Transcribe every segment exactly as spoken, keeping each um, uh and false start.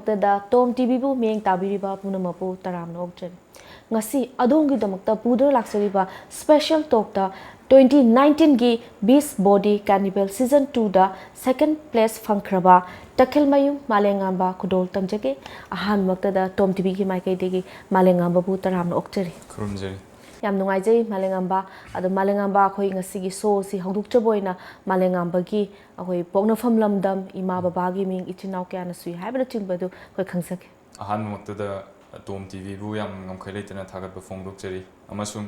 ꯇꯗ ꯇꯣꯝ ꯇꯤꯚꯤꯕꯨ ꯃꯤꯠꯌꯦꯡ ꯇꯥꯕꯤꯔꯤꯕ ꯄꯨꯝꯅꯃꯛꯄꯨ ꯇꯔꯥꯝꯅ ꯑꯣꯛꯆꯔꯤ꯫ ꯉꯁꯤ ꯑꯗꯣꯝꯒꯤꯗꯃꯛꯇ ꯄꯨꯗꯨꯅ ꯂꯥꯛꯆꯔꯤꯕ special talkꯇ twenty nineteenꯒꯤ Beast Body Carnival Season twoꯗ second place ꯐꯪꯈ꯭ꯔꯕ ꯇꯈꯦꯜꯃꯌꯨꯝ ꯃꯥꯂꯦꯝꯉꯥꯟꯕ ꯈꯨꯗꯣꯜ ꯇꯝꯖꯒꯦ꯫ ꯑꯍꯥꯟꯕꯃꯛꯇꯗ ꯇꯣꯝ ꯇꯤꯚꯤꯒꯤ ꯃꯥꯏꯀꯩꯗꯒꯤ ꯃꯥꯂꯦꯝꯉꯥꯟꯕꯕꯨ ꯇꯔꯥꯝꯅ ꯑꯣꯛꯆꯔꯤ꯫ ꯈꯨꯔꯨꯝꯖꯔꯤ꯫ ꯌꯥꯝ ꯅꯨꯡꯉꯥꯏꯖꯩ ꯃꯥꯂꯦꯝꯉꯥꯟꯕ꯫ ꯑꯗꯣ ꯃꯥꯂꯦꯝꯉꯥꯟꯕ, ꯑꯩꯈꯣꯏ ꯉꯁꯤꯒꯤ showꯁꯤ ꯍꯧꯗꯣꯛꯆꯕ ꯑꯣꯏꯅ ꯃꯥꯂꯦꯝꯉꯥꯟꯕꯒꯤ ꯑꯩꯈꯣꯏ ꯄꯣꯛꯅꯐꯝ ꯂꯝꯗꯝ, ꯏꯃꯥ ꯕꯕꯥꯒꯤ ꯃꯤꯡ, ꯏꯆꯤꯟ ꯏꯅꯥꯎ ꯀꯌꯥꯅ ꯁꯨꯏ ꯍꯥꯏꯕꯅꯆꯤꯡꯕꯗꯨ ꯑꯩꯈꯣꯏ ꯈꯪꯖꯒꯦ꯫ ꯑꯍꯥꯟꯕꯃꯛꯇꯗ ꯇꯣꯝ ꯇꯤꯚꯤꯕꯨ ꯌꯥꯝ ꯉꯝꯈꯩ ꯂꯩꯇꯅ ꯊꯥꯒꯠꯄ ꯐꯣꯡꯗꯣꯛꯆꯔꯤ ꯑꯃꯁꯨꯡ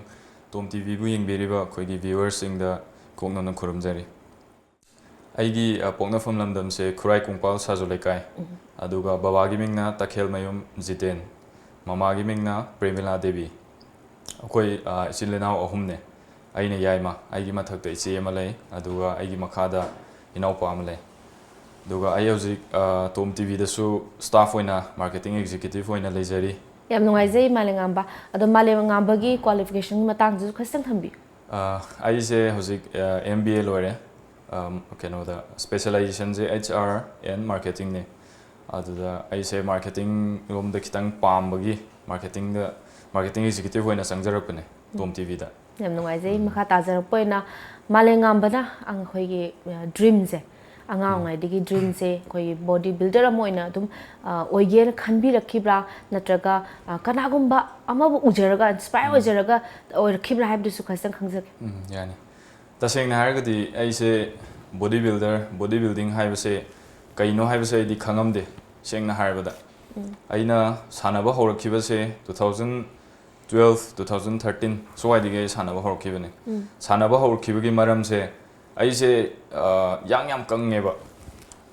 ꯇꯣꯝ ꯇꯤꯚꯤꯕꯨ ꯌꯦꯡꯕꯤꯔꯤꯕ ꯑꯩꯈꯣꯏꯒꯤ viewersꯁꯤꯡꯗ ꯀꯣꯛꯅꯅ ꯈꯨꯔꯨꯝꯖꯔꯤ꯫ ꯑꯩꯒꯤ, ꯑ, ꯄꯣꯛꯅꯐꯝ ꯂꯝꯗꯝꯁꯦ ꯈꯨꯔꯥꯏ ꯀꯣꯡꯄꯥꯜ ꯁꯥꯖꯨ ꯂꯩꯀꯥꯏ, ꯑꯗꯨꯒ ꯕꯕꯥꯒꯤ ꯃꯤꯡꯅ ꯇꯈꯦꯜꯃꯌꯨꯝ ꯖꯤꯇꯦꯟ, ꯃꯃꯥꯒꯤ ꯃꯤꯡꯅ ꯄ꯭ꯔꯦꯃꯤꯂꯥ ꯗꯦꯕꯤ꯫ ꯑꯩꯈꯣꯏ, ꯑ, ꯏꯆꯤꯜ ꯏꯅꯥꯎ ꯑꯍꯨꯝꯅꯦ꯫ ꯑꯩꯅ ꯌꯥꯏꯃ, ꯑꯩꯒꯤ ꯃꯊꯛꯇ ꯏꯆꯦ ꯑꯃ ꯂꯩ, ꯑꯗꯨꯒ ꯑꯩꯒꯤ ꯃꯈꯥꯗ ꯏꯅꯥꯎꯄꯥ ꯑꯃ ꯂꯩ꯫ ꯑꯗꯨꯒ ꯑꯩ ꯍꯧꯖꯤꯛ, ꯑ, ꯇꯣꯝ ꯇꯤꯚꯤꯗꯁꯨ staff ꯑꯣꯏꯅ, marketing executive ꯑꯣꯏꯅ ꯂꯩꯖꯔꯤ꯫ ꯌꯥꯝ ꯅꯨꯡꯉꯥꯏꯖꯩ ꯃꯥꯂꯦꯝꯉꯥꯟꯕ꯫ ꯑꯗꯣ ꯃꯥꯂꯦꯝꯉꯥꯟꯕꯒꯤ qualificationꯒꯤ ꯃꯇꯥꯡꯗꯁꯨ ꯈꯖꯤꯛꯇꯪ ꯊꯝꯕꯤꯌꯨ꯫ ꯑ, ꯑꯩꯁꯦ ꯍꯧꯖꯤꯛ, ꯑ, M B A ꯂꯣꯏꯔꯦ꯫ ꯑꯝ, ꯀꯩꯅꯣꯗ specializationꯁꯦ H R and marketingꯅꯦ꯫ ꯑꯗꯨꯗ ꯑꯩꯁꯦ marketing ꯂꯣꯝꯗ ꯈꯤꯇꯪ ꯄꯥꯝꯕꯒꯤ marketingꯗ, marketing executive ꯑꯣꯏꯅ ꯆꯪꯖꯔꯛꯄꯅꯦ ꯇꯣꯝ ꯇꯤꯚꯤꯗ꯫ ꯌꯥꯝ ꯅꯨꯡꯉꯥꯏꯖꯩ꯫ ꯃꯈꯥ ꯇꯥꯖꯔꯛꯄ ꯑꯣꯏꯅ ꯃꯥꯂꯦꯝꯉꯥꯟꯕꯅ ꯑꯩꯈꯣꯏꯒꯤ, ꯑ, dreamꯁꯦ, ꯑꯉꯥꯡ ꯑꯣꯏꯔꯤꯉꯩꯗꯒꯤ dreamꯁꯦ ꯑꯩꯈꯣꯏꯒꯤ body builder ꯑꯃ ꯑꯣꯏꯅ ꯑꯗꯨꯝ, ꯑ, ꯑꯣꯏꯒꯦꯅ ꯈꯟꯕꯤꯔꯛꯈꯤꯕ꯭ꯔꯥ? ꯅꯠꯇ꯭ꯔꯒ, ꯑ, ꯀꯅꯥꯒꯨꯝꯕ ꯑꯃꯕꯨ ꯎꯖꯔꯒ, inspire ꯑꯣꯏꯖꯔꯒ ꯑꯣꯏꯔꯛꯈꯤꯕ꯭ꯔꯥ ꯍꯥꯏꯕꯗꯨꯁꯨ ꯈꯖꯤꯛꯇꯪ ꯈꯪꯖꯒꯦ꯫ ꯎꯝ, ꯌꯥꯅꯤ꯫ ꯇꯁꯦꯡꯅ ꯍꯥꯏꯔꯒꯗꯤ ꯑꯩꯁꯦ body builder, body building ꯍꯥꯏꯕꯁꯦ ꯀꯩꯅꯣ ꯍꯥꯏꯕꯁꯦ ꯑꯩꯗꯤ ꯈꯪꯉꯝꯗꯦ, ꯁꯦꯡꯅ ꯍꯥꯏꯔꯕꯗ꯫ ꯑꯩꯅ ꯁꯥꯟꯅꯕ ꯍꯧꯔꯛꯈꯤꯕꯁꯦ two thousand twelve, two thousand thirteen ꯁ꯭ꯋꯥꯏꯗꯒꯤ ꯑꯩ ꯁꯥꯟꯅꯕ ꯍꯧꯔꯛꯈꯤꯕꯅꯦ꯫ ꯁꯥꯟꯅꯕ ꯍꯧꯔꯛꯈꯤꯕꯒꯤ ꯃꯔꯝꯁꯦ ꯑꯩꯁꯦ, ꯑ, ꯌꯥꯡ ꯌꯥꯝ ꯀꯪꯉꯦꯕ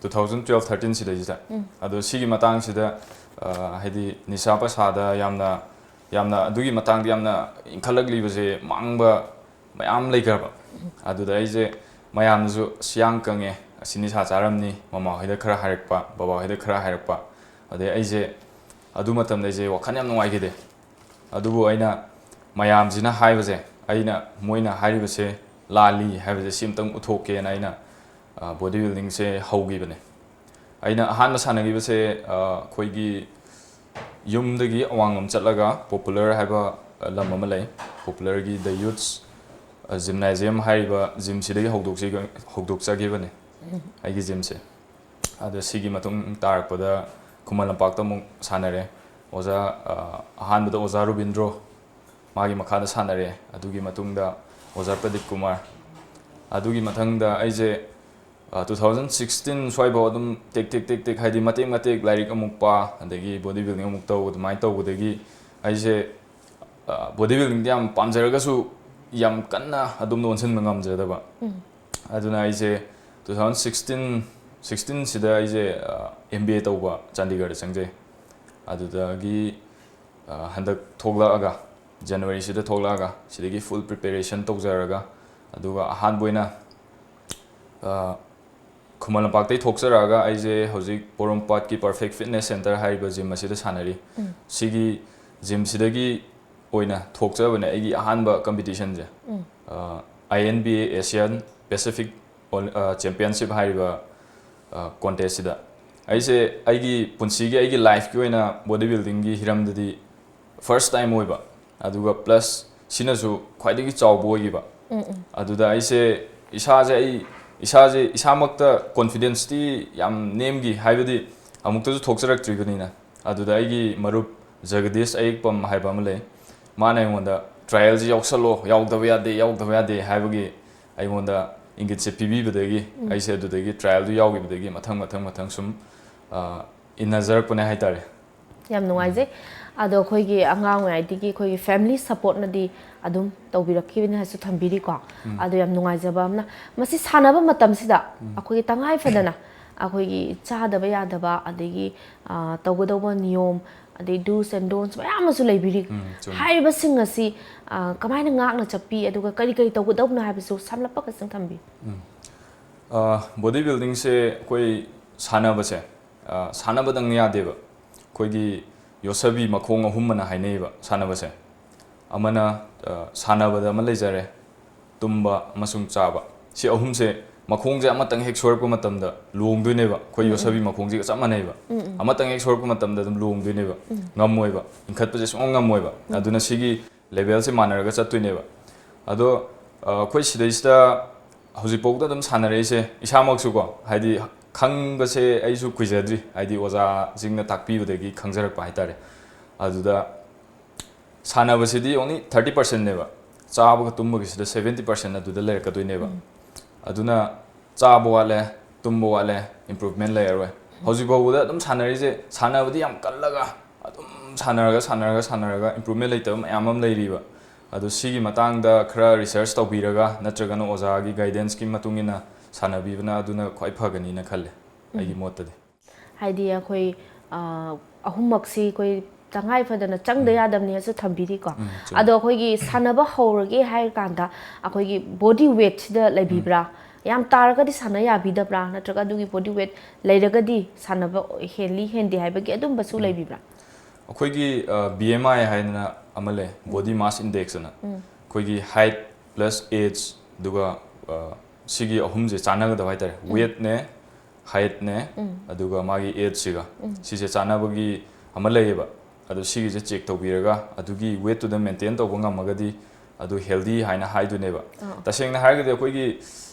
two thousand twelve thirteen ꯁꯤꯗꯩꯁꯤꯗ꯫ ꯑꯗꯣ ꯁꯤꯒꯤ ꯃꯇꯥꯡꯁꯤꯗ, ꯑ, ꯍꯥꯏꯗꯤ ꯅꯤꯁꯥ ꯄꯁꯥꯗ ꯌꯥꯝꯅ, ꯌꯥꯝꯅ ꯑꯗꯨꯒꯤ ꯃꯇꯥꯡꯗ ꯌꯥꯝꯅ ꯏꯟꯈꯠꯂꯛꯂꯤꯕꯁꯦ ꯃꯥꯡꯕ ꯃꯌꯥꯝ ꯂꯩꯈ꯭ꯔꯕ꯫ ꯑꯗꯨꯗ ꯑꯩꯁꯦ ꯃꯌꯥꯝꯅꯁꯨ "ꯑꯁ, ꯌꯥꯡ ꯀꯪꯉꯦ, ꯑꯁꯤ ꯅꯤꯁꯥ ꯆꯥꯔꯝꯅꯤ", ꯃꯃꯥꯍꯣꯏꯗ ꯈꯔ ꯍꯥꯏꯔꯛꯄ, ꯕꯕꯥꯍꯣꯏꯗ ꯈꯔ ꯍꯥꯏꯔꯛꯄ꯫ ꯑꯗꯩ ꯑꯩꯁꯦ ꯑꯗꯨ ꯃꯇꯝꯗ ꯑꯩꯁꯦ ꯋꯥꯈꯜ ꯌꯥꯝ ꯅꯨꯡꯉꯥꯏꯈꯤꯗꯦ꯫ ꯑꯗꯨꯕꯨ ꯑꯩꯅ ꯃꯌꯥꯝꯁꯤꯅ ꯍꯥꯏꯕꯁꯦ, ꯑꯩꯅ, ꯃꯣꯏꯅ ꯍꯥꯏꯔꯤꯕꯁꯦ ꯂꯥꯜꯂꯤ ꯍꯥꯏꯕꯁꯦ ꯁꯤ ꯑꯝꯇꯪ ꯎꯠꯊꯣꯛꯀꯦꯅ ꯑꯩꯅ, ꯑ, body buildingꯁꯦ ꯍꯧꯈꯤꯕꯅꯦ꯫ ꯑꯩꯅ ꯑꯍꯥꯟꯕ ꯁꯥꯟꯅꯈꯤꯕꯁꯦ ꯑꯩꯈꯣꯏꯒꯤ ꯌꯨꯝꯗꯒꯤ ꯑꯋꯥꯡꯂꯣꯝ ꯆꯠꯂꯒ ꯄꯣꯄꯨꯂꯔ ꯍꯥꯏꯕ ꯂꯝ ꯑꯃ ꯂꯩ꯫ ꯄꯣꯄꯨꯂꯔꯒꯤ ꯗ ꯌꯨꯠꯁ ꯖꯤꯝꯅꯥꯏꯖꯤꯌꯝ ꯍꯥꯏꯔꯤꯕ ꯖꯤꯝꯁꯤꯗꯒꯤ ꯍꯧꯗꯣꯛꯆꯈꯤꯕꯅꯦ ꯑꯩꯒꯤ ꯖꯤꯝꯁꯦ꯫ ꯑꯗꯣ ꯁꯤꯒꯤ ꯃꯇꯨꯡ ꯇꯥꯔꯛꯄꯗ ꯈꯨꯃꯟ ꯂꯝꯄꯥꯛꯇ ꯑꯃꯨꯛ ꯁꯥꯟꯅꯔꯦ꯫ ꯑꯣꯖꯥ ꯑꯍꯥꯟꯕꯗ ꯑꯣꯖꯥ ꯔꯨꯕꯤꯟꯗ꯭ꯔꯣ, ꯃꯥꯒꯤ ꯃꯈꯥꯗ ꯁꯥꯟꯅꯔꯦ꯫ ꯑꯗꯨꯒꯤ ꯃꯇꯨꯡꯗ ꯑꯣꯖꯥ ꯄ꯭ꯔꯗꯤꯞ ꯀꯨꯃꯥꯔ꯫ ꯑꯗꯨꯒꯤ ꯃꯊꯪꯗ ꯑꯩꯁꯦ ꯇꯨ ꯊꯥꯎꯖꯟ ꯁꯤꯛꯁꯇꯤꯟ ꯁ꯭ꯋꯥꯏꯐꯥꯎ ꯑꯗꯨꯝ ꯇꯦꯛ ꯇꯦꯛ ꯇꯦꯛ ꯇꯦꯛ, ꯍꯥꯏꯗꯤ ꯃꯇꯦꯛ ꯃꯇꯦꯛ ꯂꯥꯏꯔꯤꯛ ꯑꯃꯨꯛ ꯄꯥ, ꯑꯗꯒꯤ ꯕꯣꯗꯤ ꯕꯤꯜꯗꯤꯡ ꯑꯃꯨꯛ ꯇꯧ, ꯑꯗꯨꯃꯥꯏꯅ ꯇꯧꯕꯗꯒꯤ ꯑꯩꯁꯦ ꯕꯣꯗꯤ ꯕꯤꯜꯗꯤꯡꯗꯤ ꯌꯥꯝ ꯄꯥꯝꯖꯔꯒꯁꯨ ꯌꯥꯝ ꯀꯟꯅ ꯑꯗꯣꯝꯗ ꯑꯣꯟꯁꯤꯟꯕ ꯉꯝꯖꯗꯕ꯫ ꯑꯗꯨꯅ ꯑꯩꯁꯦ ꯇꯨ ꯊꯥꯎꯖꯟ ꯁꯤꯛꯁꯇꯤꯟ ꯁꯤꯛꯁꯇꯤꯟꯁꯤꯗ ꯑꯩꯁꯦ ꯑꯦꯝ ꯕꯤ ꯑꯦ ꯇꯧꯕ ꯆꯥꯟꯗꯤꯒꯔꯗ ꯆꯪꯖꯩ꯫ ꯑꯗꯨꯗꯒꯤ ꯍꯟꯗꯛ ꯊꯣꯛꯂꯛꯑꯒ, ꯖꯅꯋꯥꯔꯤꯁꯤꯗ ꯊꯣꯛꯂꯛꯑꯒ ꯁꯤꯗꯒꯤ ꯐꯨꯜ ꯄ꯭ꯔꯤꯄꯦꯔꯦꯁꯟ ꯇꯧꯖꯔꯒ, ꯑꯗꯨꯒ ꯑꯍꯥꯟꯕ ꯑꯣꯏꯅ ꯈꯨꯃꯟ ꯂꯝꯄꯥꯛꯇꯒꯤ ꯊꯣꯛꯆꯔꯛꯑꯒ ꯑꯩꯁꯦ ꯍꯧꯖꯤꯛ ꯄꯣꯔꯣꯝꯄꯥꯠꯀꯤ ꯄꯔꯐꯦꯛ ꯐꯤꯠꯅꯦꯁ ꯁꯦꯟꯇꯔ ꯍꯥꯏꯔꯤꯕ ꯖꯤꯝ ꯑꯁꯤꯗ ꯁꯥꯟꯅꯔꯤ꯫ ꯁꯤꯒꯤ ꯖꯤꯝꯁꯤꯗꯒꯤ ꯑꯣꯏꯅ ꯊꯣꯛꯆꯕꯅꯦ ꯑꯩꯒꯤ ꯑꯍꯥꯟꯕ ꯀꯝꯄꯤꯇꯤꯁꯟꯁꯦ꯫ I N B A Asian Pacific championship ꯍꯥꯏꯔꯤꯕ ꯀꯣꯟꯇꯦꯁꯁꯤꯗ ꯑꯩꯁꯦ ꯑꯩꯒꯤ ꯄꯨꯟꯁꯤꯒꯤ, ꯑꯩꯒꯤ ꯂꯥꯏꯐꯀꯤ ꯑꯣꯏꯅ ꯕꯣꯗꯤ ꯕꯤꯜꯗꯤꯡꯒꯤ ꯍꯤꯔꯝꯗꯗꯤ ꯐꯥꯔꯁ ꯇꯥꯏꯝ ꯑꯣꯏꯕ, ꯑꯗꯨꯒ ꯄ꯭ꯂꯁ ꯁꯤꯅꯁꯨ ꯈ꯭ꯋꯥꯏꯗꯒꯤ ꯆꯥꯎꯕ ꯑꯣꯏꯈꯤꯕ꯫ ꯑꯗꯨꯗ ꯑꯩꯁꯦ ꯏꯁꯥꯁꯦ, ꯑꯩ ꯏꯁꯥꯁꯦ ꯏꯁꯥꯃꯛꯇ ꯀꯣꯟꯐꯤꯗꯦꯟꯁꯇꯤ ꯌꯥꯝ ꯅꯦꯝꯈꯤ, ꯍꯥꯏꯕꯗꯤ ꯑꯃꯨꯛꯇꯁꯨ ꯊꯣꯛꯆꯔꯛꯇ꯭ꯔꯤꯕꯅꯤꯅ꯫ ꯑꯗꯨꯗ ꯑꯩꯒꯤ ꯃꯔꯨꯞ ꯖꯒꯗꯤꯁ ꯑꯌꯦꯛꯄꯝ ꯍꯥꯏꯕ ꯑꯃ ꯂꯩ, ꯃꯥꯅ ꯑꯩꯉꯣꯟꯗ "ꯇ꯭ꯔꯥꯏꯌꯦꯜꯁꯤ ꯌꯥꯎꯁꯜꯂꯣ, ꯌꯥꯎꯗꯕ ꯌꯥꯗꯦ, ꯌꯥꯎꯗꯕ ꯌꯥꯗꯦ" ꯍꯥꯏꯕꯒꯤ ꯑꯩꯉꯣꯟꯗ ꯏꯪꯒꯤꯠꯁꯦ ꯄꯤꯕꯤꯕꯗꯒꯤ ꯑꯩꯁꯦ ꯑꯗꯨꯗꯒꯤ ꯇ꯭ꯔꯥꯏꯌꯦꯜꯗꯨ ꯌꯥꯎꯈꯤꯕꯗꯒꯤ ꯃꯊꯪ ꯃꯊꯪ ꯃꯊꯪ ꯁꯨꯝ ꯏꯟꯅꯖꯔꯛꯄꯅꯦ ꯍꯥꯏꯇꯥꯔꯦ꯫ ꯌꯥꯝ ꯅꯨꯡꯉꯥꯏꯖꯩ꯫ ꯑꯗꯣ ꯑꯩꯈꯣꯏꯒꯤ ꯑꯉꯥꯡ ꯑꯣꯏꯔꯤꯉꯩꯗꯒꯤ ꯑꯩꯈꯣꯏꯒꯤ ꯐꯦꯃꯤꯂꯤ ꯁꯞꯄꯣꯔꯠꯅꯗꯤ ꯑꯗꯨꯝ ꯇꯧꯕꯤꯔꯛꯈꯤꯕꯅꯤ ꯍꯥꯏꯁꯨ ꯊꯝꯕꯤꯔꯤꯀꯣ꯫ ꯑꯗꯣ ꯌꯥꯝ ꯅꯨꯡꯉꯥꯏꯖꯕ ꯑꯃꯅ, ꯃꯁꯤ ꯁꯥꯟꯅꯕ ꯃꯇꯝꯁꯤꯗ ꯑꯩꯈꯣꯏꯒꯤ ꯇꯉꯥꯏ ꯐꯗꯅ ꯑꯩꯈꯣꯏꯒꯤ ꯆꯥꯗꯕ ꯌꯥꯗꯕ, ꯑꯗꯒꯤ ꯇꯧꯒꯗꯧꯕ ꯅꯤꯌꯣꯝ, ꯑꯗꯩ do's and don'ts ꯃꯌꯥꯝ ꯑꯃꯁꯨ ꯂꯩꯕꯤꯔꯤ꯫ ꯍꯥꯏꯔꯤꯕꯁꯤꯡ ꯑꯁꯤ ꯀꯃꯥꯏꯅ ꯉꯥꯛꯅ ꯆꯠꯄꯤ, ꯑꯗꯨꯒ ꯀꯔꯤ ꯀꯔꯤ ꯇꯧꯒꯗꯧꯕꯅꯣ ꯍꯥꯏꯕꯁꯨ ꯁꯝꯂꯞꯄ ꯈꯤꯇꯪ ꯊꯝꯕꯤꯌꯨ꯫ ꯕꯣꯗꯤ ꯕꯤꯜꯗꯤꯡꯁꯦ ꯑꯩꯈꯣꯏ ꯁꯥꯟꯅꯕꯁꯦ, ꯁꯥꯟꯅꯕꯗꯪ ꯌꯥꯗꯦꯕ꯫ ꯑꯩꯈꯣꯏꯒꯤ ꯌꯣꯠꯁꯕꯤ ꯃꯈꯣꯡ ꯑꯍꯨꯝ ꯑꯅ ꯍꯥꯏꯅꯩꯌꯦꯕ ꯁꯥꯟꯅꯕꯁꯦ꯫ ꯑꯃꯅ ꯁꯥꯟꯅꯕꯗ ꯑꯃ ꯂꯩꯖꯔꯦ, ꯇꯨꯝꯕ ꯑꯃꯁꯨꯡ ꯆꯥꯕ꯫ ꯁꯤ ꯑꯍꯨꯝꯁꯦ ꯃꯈꯣꯡꯁꯦ ꯑꯃꯇꯪ ꯍꯦꯛ ꯁꯣꯏꯔꯛꯄ ꯃꯇꯝꯗ ꯂꯣꯡꯗꯣꯏꯅꯦꯕ, ꯑꯩꯈꯣꯏ ꯌꯣꯠꯁꯕꯤ ꯃꯈꯣꯡꯁꯤꯒ ꯆꯞ ꯃꯥꯟꯅꯩꯕ꯫ ꯑꯃꯇꯪ ꯍꯦꯛ ꯁꯣꯏꯔꯛꯄ ꯃꯇꯝꯗ ꯑꯗꯨꯝ ꯂꯣꯡꯗꯣꯏꯅꯦꯕ, ꯉꯝꯃꯣꯏꯕ, ꯏꯟꯈꯠꯄꯁꯦ ꯁꯨꯡꯉꯝ ꯉꯝꯃꯣꯏꯕ꯫ ꯑꯗꯨꯅ ꯁꯤꯒꯤ ꯂꯦꯚꯦꯜꯁꯦ ꯃꯥꯟꯅꯔꯒ ꯆꯠꯇꯣꯏꯅꯦꯕ꯫ ꯑꯗꯣ ꯑ, ꯑꯩꯈꯣꯏ ꯁꯤꯗꯩꯁꯤꯗ ꯍꯧꯖꯤꯛꯐꯥꯎꯗ ꯑꯗꯨꯝ ꯁꯥꯟꯅꯔꯛꯏꯁꯦ, ꯏꯁꯥꯃꯛꯁꯨꯀꯣ, ꯍꯥꯏꯗꯤ, ꯈꯪꯕꯁꯦ ꯑꯩꯁꯨ ꯀꯨꯏꯖꯗ꯭ꯔꯤ, ꯍꯥꯏꯗꯤ ꯑꯣꯖꯥꯁꯤꯡꯅ ꯇꯥꯛꯄꯤꯕꯗꯒꯤ ꯈꯪꯖꯔꯛꯄ ꯍꯥꯏꯇꯥꯔꯦ꯫ ꯑꯗꯨꯗ ꯁꯥꯟꯅꯕꯁꯤꯗꯤ only thirty percentꯅꯦꯕ, ꯆꯥꯕꯒ ꯇꯨꯝꯕꯒꯤꯁꯤꯗ seventy percent ꯑꯗꯨꯗ ꯂꯩꯔꯛꯀꯗꯣꯏꯅꯦꯕ꯫ ꯑꯗꯨꯅ ꯆꯥꯕ ꯋꯥꯠꯂꯦ, ꯇꯨꯝꯕ ꯋꯥꯠꯂꯦ, improvement ꯂꯩꯔꯔꯣꯏ꯫ ꯍꯧꯖꯤꯛ ꯐꯥꯎꯕꯗ ꯑꯗꯨꯝ ꯁꯥꯟꯅꯔꯤꯁꯦ, ꯁꯥꯟꯅꯕꯗꯤ ꯌꯥꯝ ꯀꯜꯂꯒ ꯑꯗꯨꯝ ꯁꯥꯟꯅꯔꯒ, ꯁꯥꯟꯅꯔꯒ, ꯁꯥꯟꯅꯔꯒ improvement ꯂꯩꯇꯕ ꯃꯌꯥꯝ ꯑꯃ ꯂꯩꯔꯤꯕ꯫ ꯑꯗꯣ ꯁꯤꯒꯤ ꯃꯇꯥꯡꯗ ꯈꯔ research ꯇꯧꯕꯤꯔꯒ, ꯅꯠꯇ꯭ꯔꯒꯅ ꯑꯣꯖꯥꯒꯤ guidanceꯀꯤ ꯃꯇꯨꯡ ꯏꯟꯅ ꯁꯥꯟꯅꯕꯤꯕꯅ ꯑꯗꯨꯅ ꯈ꯭ꯋꯥꯏ ꯐꯒꯅꯤꯅ ꯈꯜꯂꯦ, ꯑꯩꯒꯤ ꯃꯣꯠꯇꯗꯤ꯫ ꯍꯥꯏꯗꯤ ꯑꯩꯈꯣꯏ, ꯑ, ꯑꯍꯨꯝꯃꯛꯁꯤ ꯑꯩꯈꯣꯏ ꯇꯉꯥꯏ ꯐꯗꯅ ꯆꯪꯗ ꯌꯥꯗꯕꯅꯦꯁꯨ ꯊꯝꯕꯤꯔꯤꯀꯣ꯫ ꯎꯝ, ꯆꯨꯝꯃꯤ꯫ ꯑꯗꯣ ꯑꯩꯈꯣꯏꯒꯤ ꯁꯥꯟꯅꯕ ꯍꯧꯔꯒꯦ ꯍꯥꯏꯔ ꯀꯥꯟꯗ ꯑꯩꯈꯣꯏꯒꯤ body weightꯁꯤꯗ ꯂꯩꯕꯤꯕ꯭ꯔꯥ? ꯌꯥꯝ ꯇꯥꯔꯒꯗꯤ ꯁꯥꯟꯅ ꯌꯥꯕꯤꯗꯕ꯭ꯔꯥ? ꯅꯠꯇ꯭ꯔꯒ ꯑꯗꯨꯒꯤ body weight ꯂꯩꯔꯒꯗꯤ ꯁꯥꯟꯅꯕ ꯍꯦꯜꯂꯤ ꯍꯦꯟꯗꯦ ꯍꯥꯏꯕꯒꯤ ꯑꯗꯨꯝꯕꯁꯨ ꯂꯩꯕꯤꯕ꯭ꯔꯥ? ꯑꯩꯈꯣꯏꯒꯤ, ꯑ, B M I ꯍꯥꯏꯗꯅ ꯑꯃ ꯂꯩ, body mass index ꯑꯅ꯫ ꯑꯩꯈꯣꯏꯒꯤ height plus age, ꯑꯗꯨꯒ, ꯑ, ꯁꯤꯒꯤ ꯑꯍꯨꯝꯁꯦ ꯆꯥꯟꯅꯒꯗꯕ ꯍꯥꯏꯇꯥꯔꯦ꯫ Weightꯅꯦ, heightꯅꯦ, ꯑꯗꯨꯒ ꯃꯥꯒꯤ ageꯁꯤꯒ, ꯁꯤꯁꯦ ꯆꯥꯟꯅꯕꯒꯤ ꯑꯃ ꯂꯩꯌꯦꯕ꯫ ꯑꯗꯣ ꯁꯤꯒꯤꯁꯦ check ꯇꯧꯕꯤꯔꯒ ꯑꯗꯨꯒꯤ weightꯇꯨꯗ maintain ꯇꯧꯕ ꯉꯝꯃꯒꯗꯤ ꯑꯗꯨ healthy ꯍꯥꯏꯅ ꯍꯥꯏꯗꯣꯏꯅꯦꯕ꯫ ꯑꯥ꯫ ꯇꯁꯦꯡꯅ ꯍꯥꯏꯔꯒꯗꯤ ꯑꯩꯈꯣꯏꯒꯤ,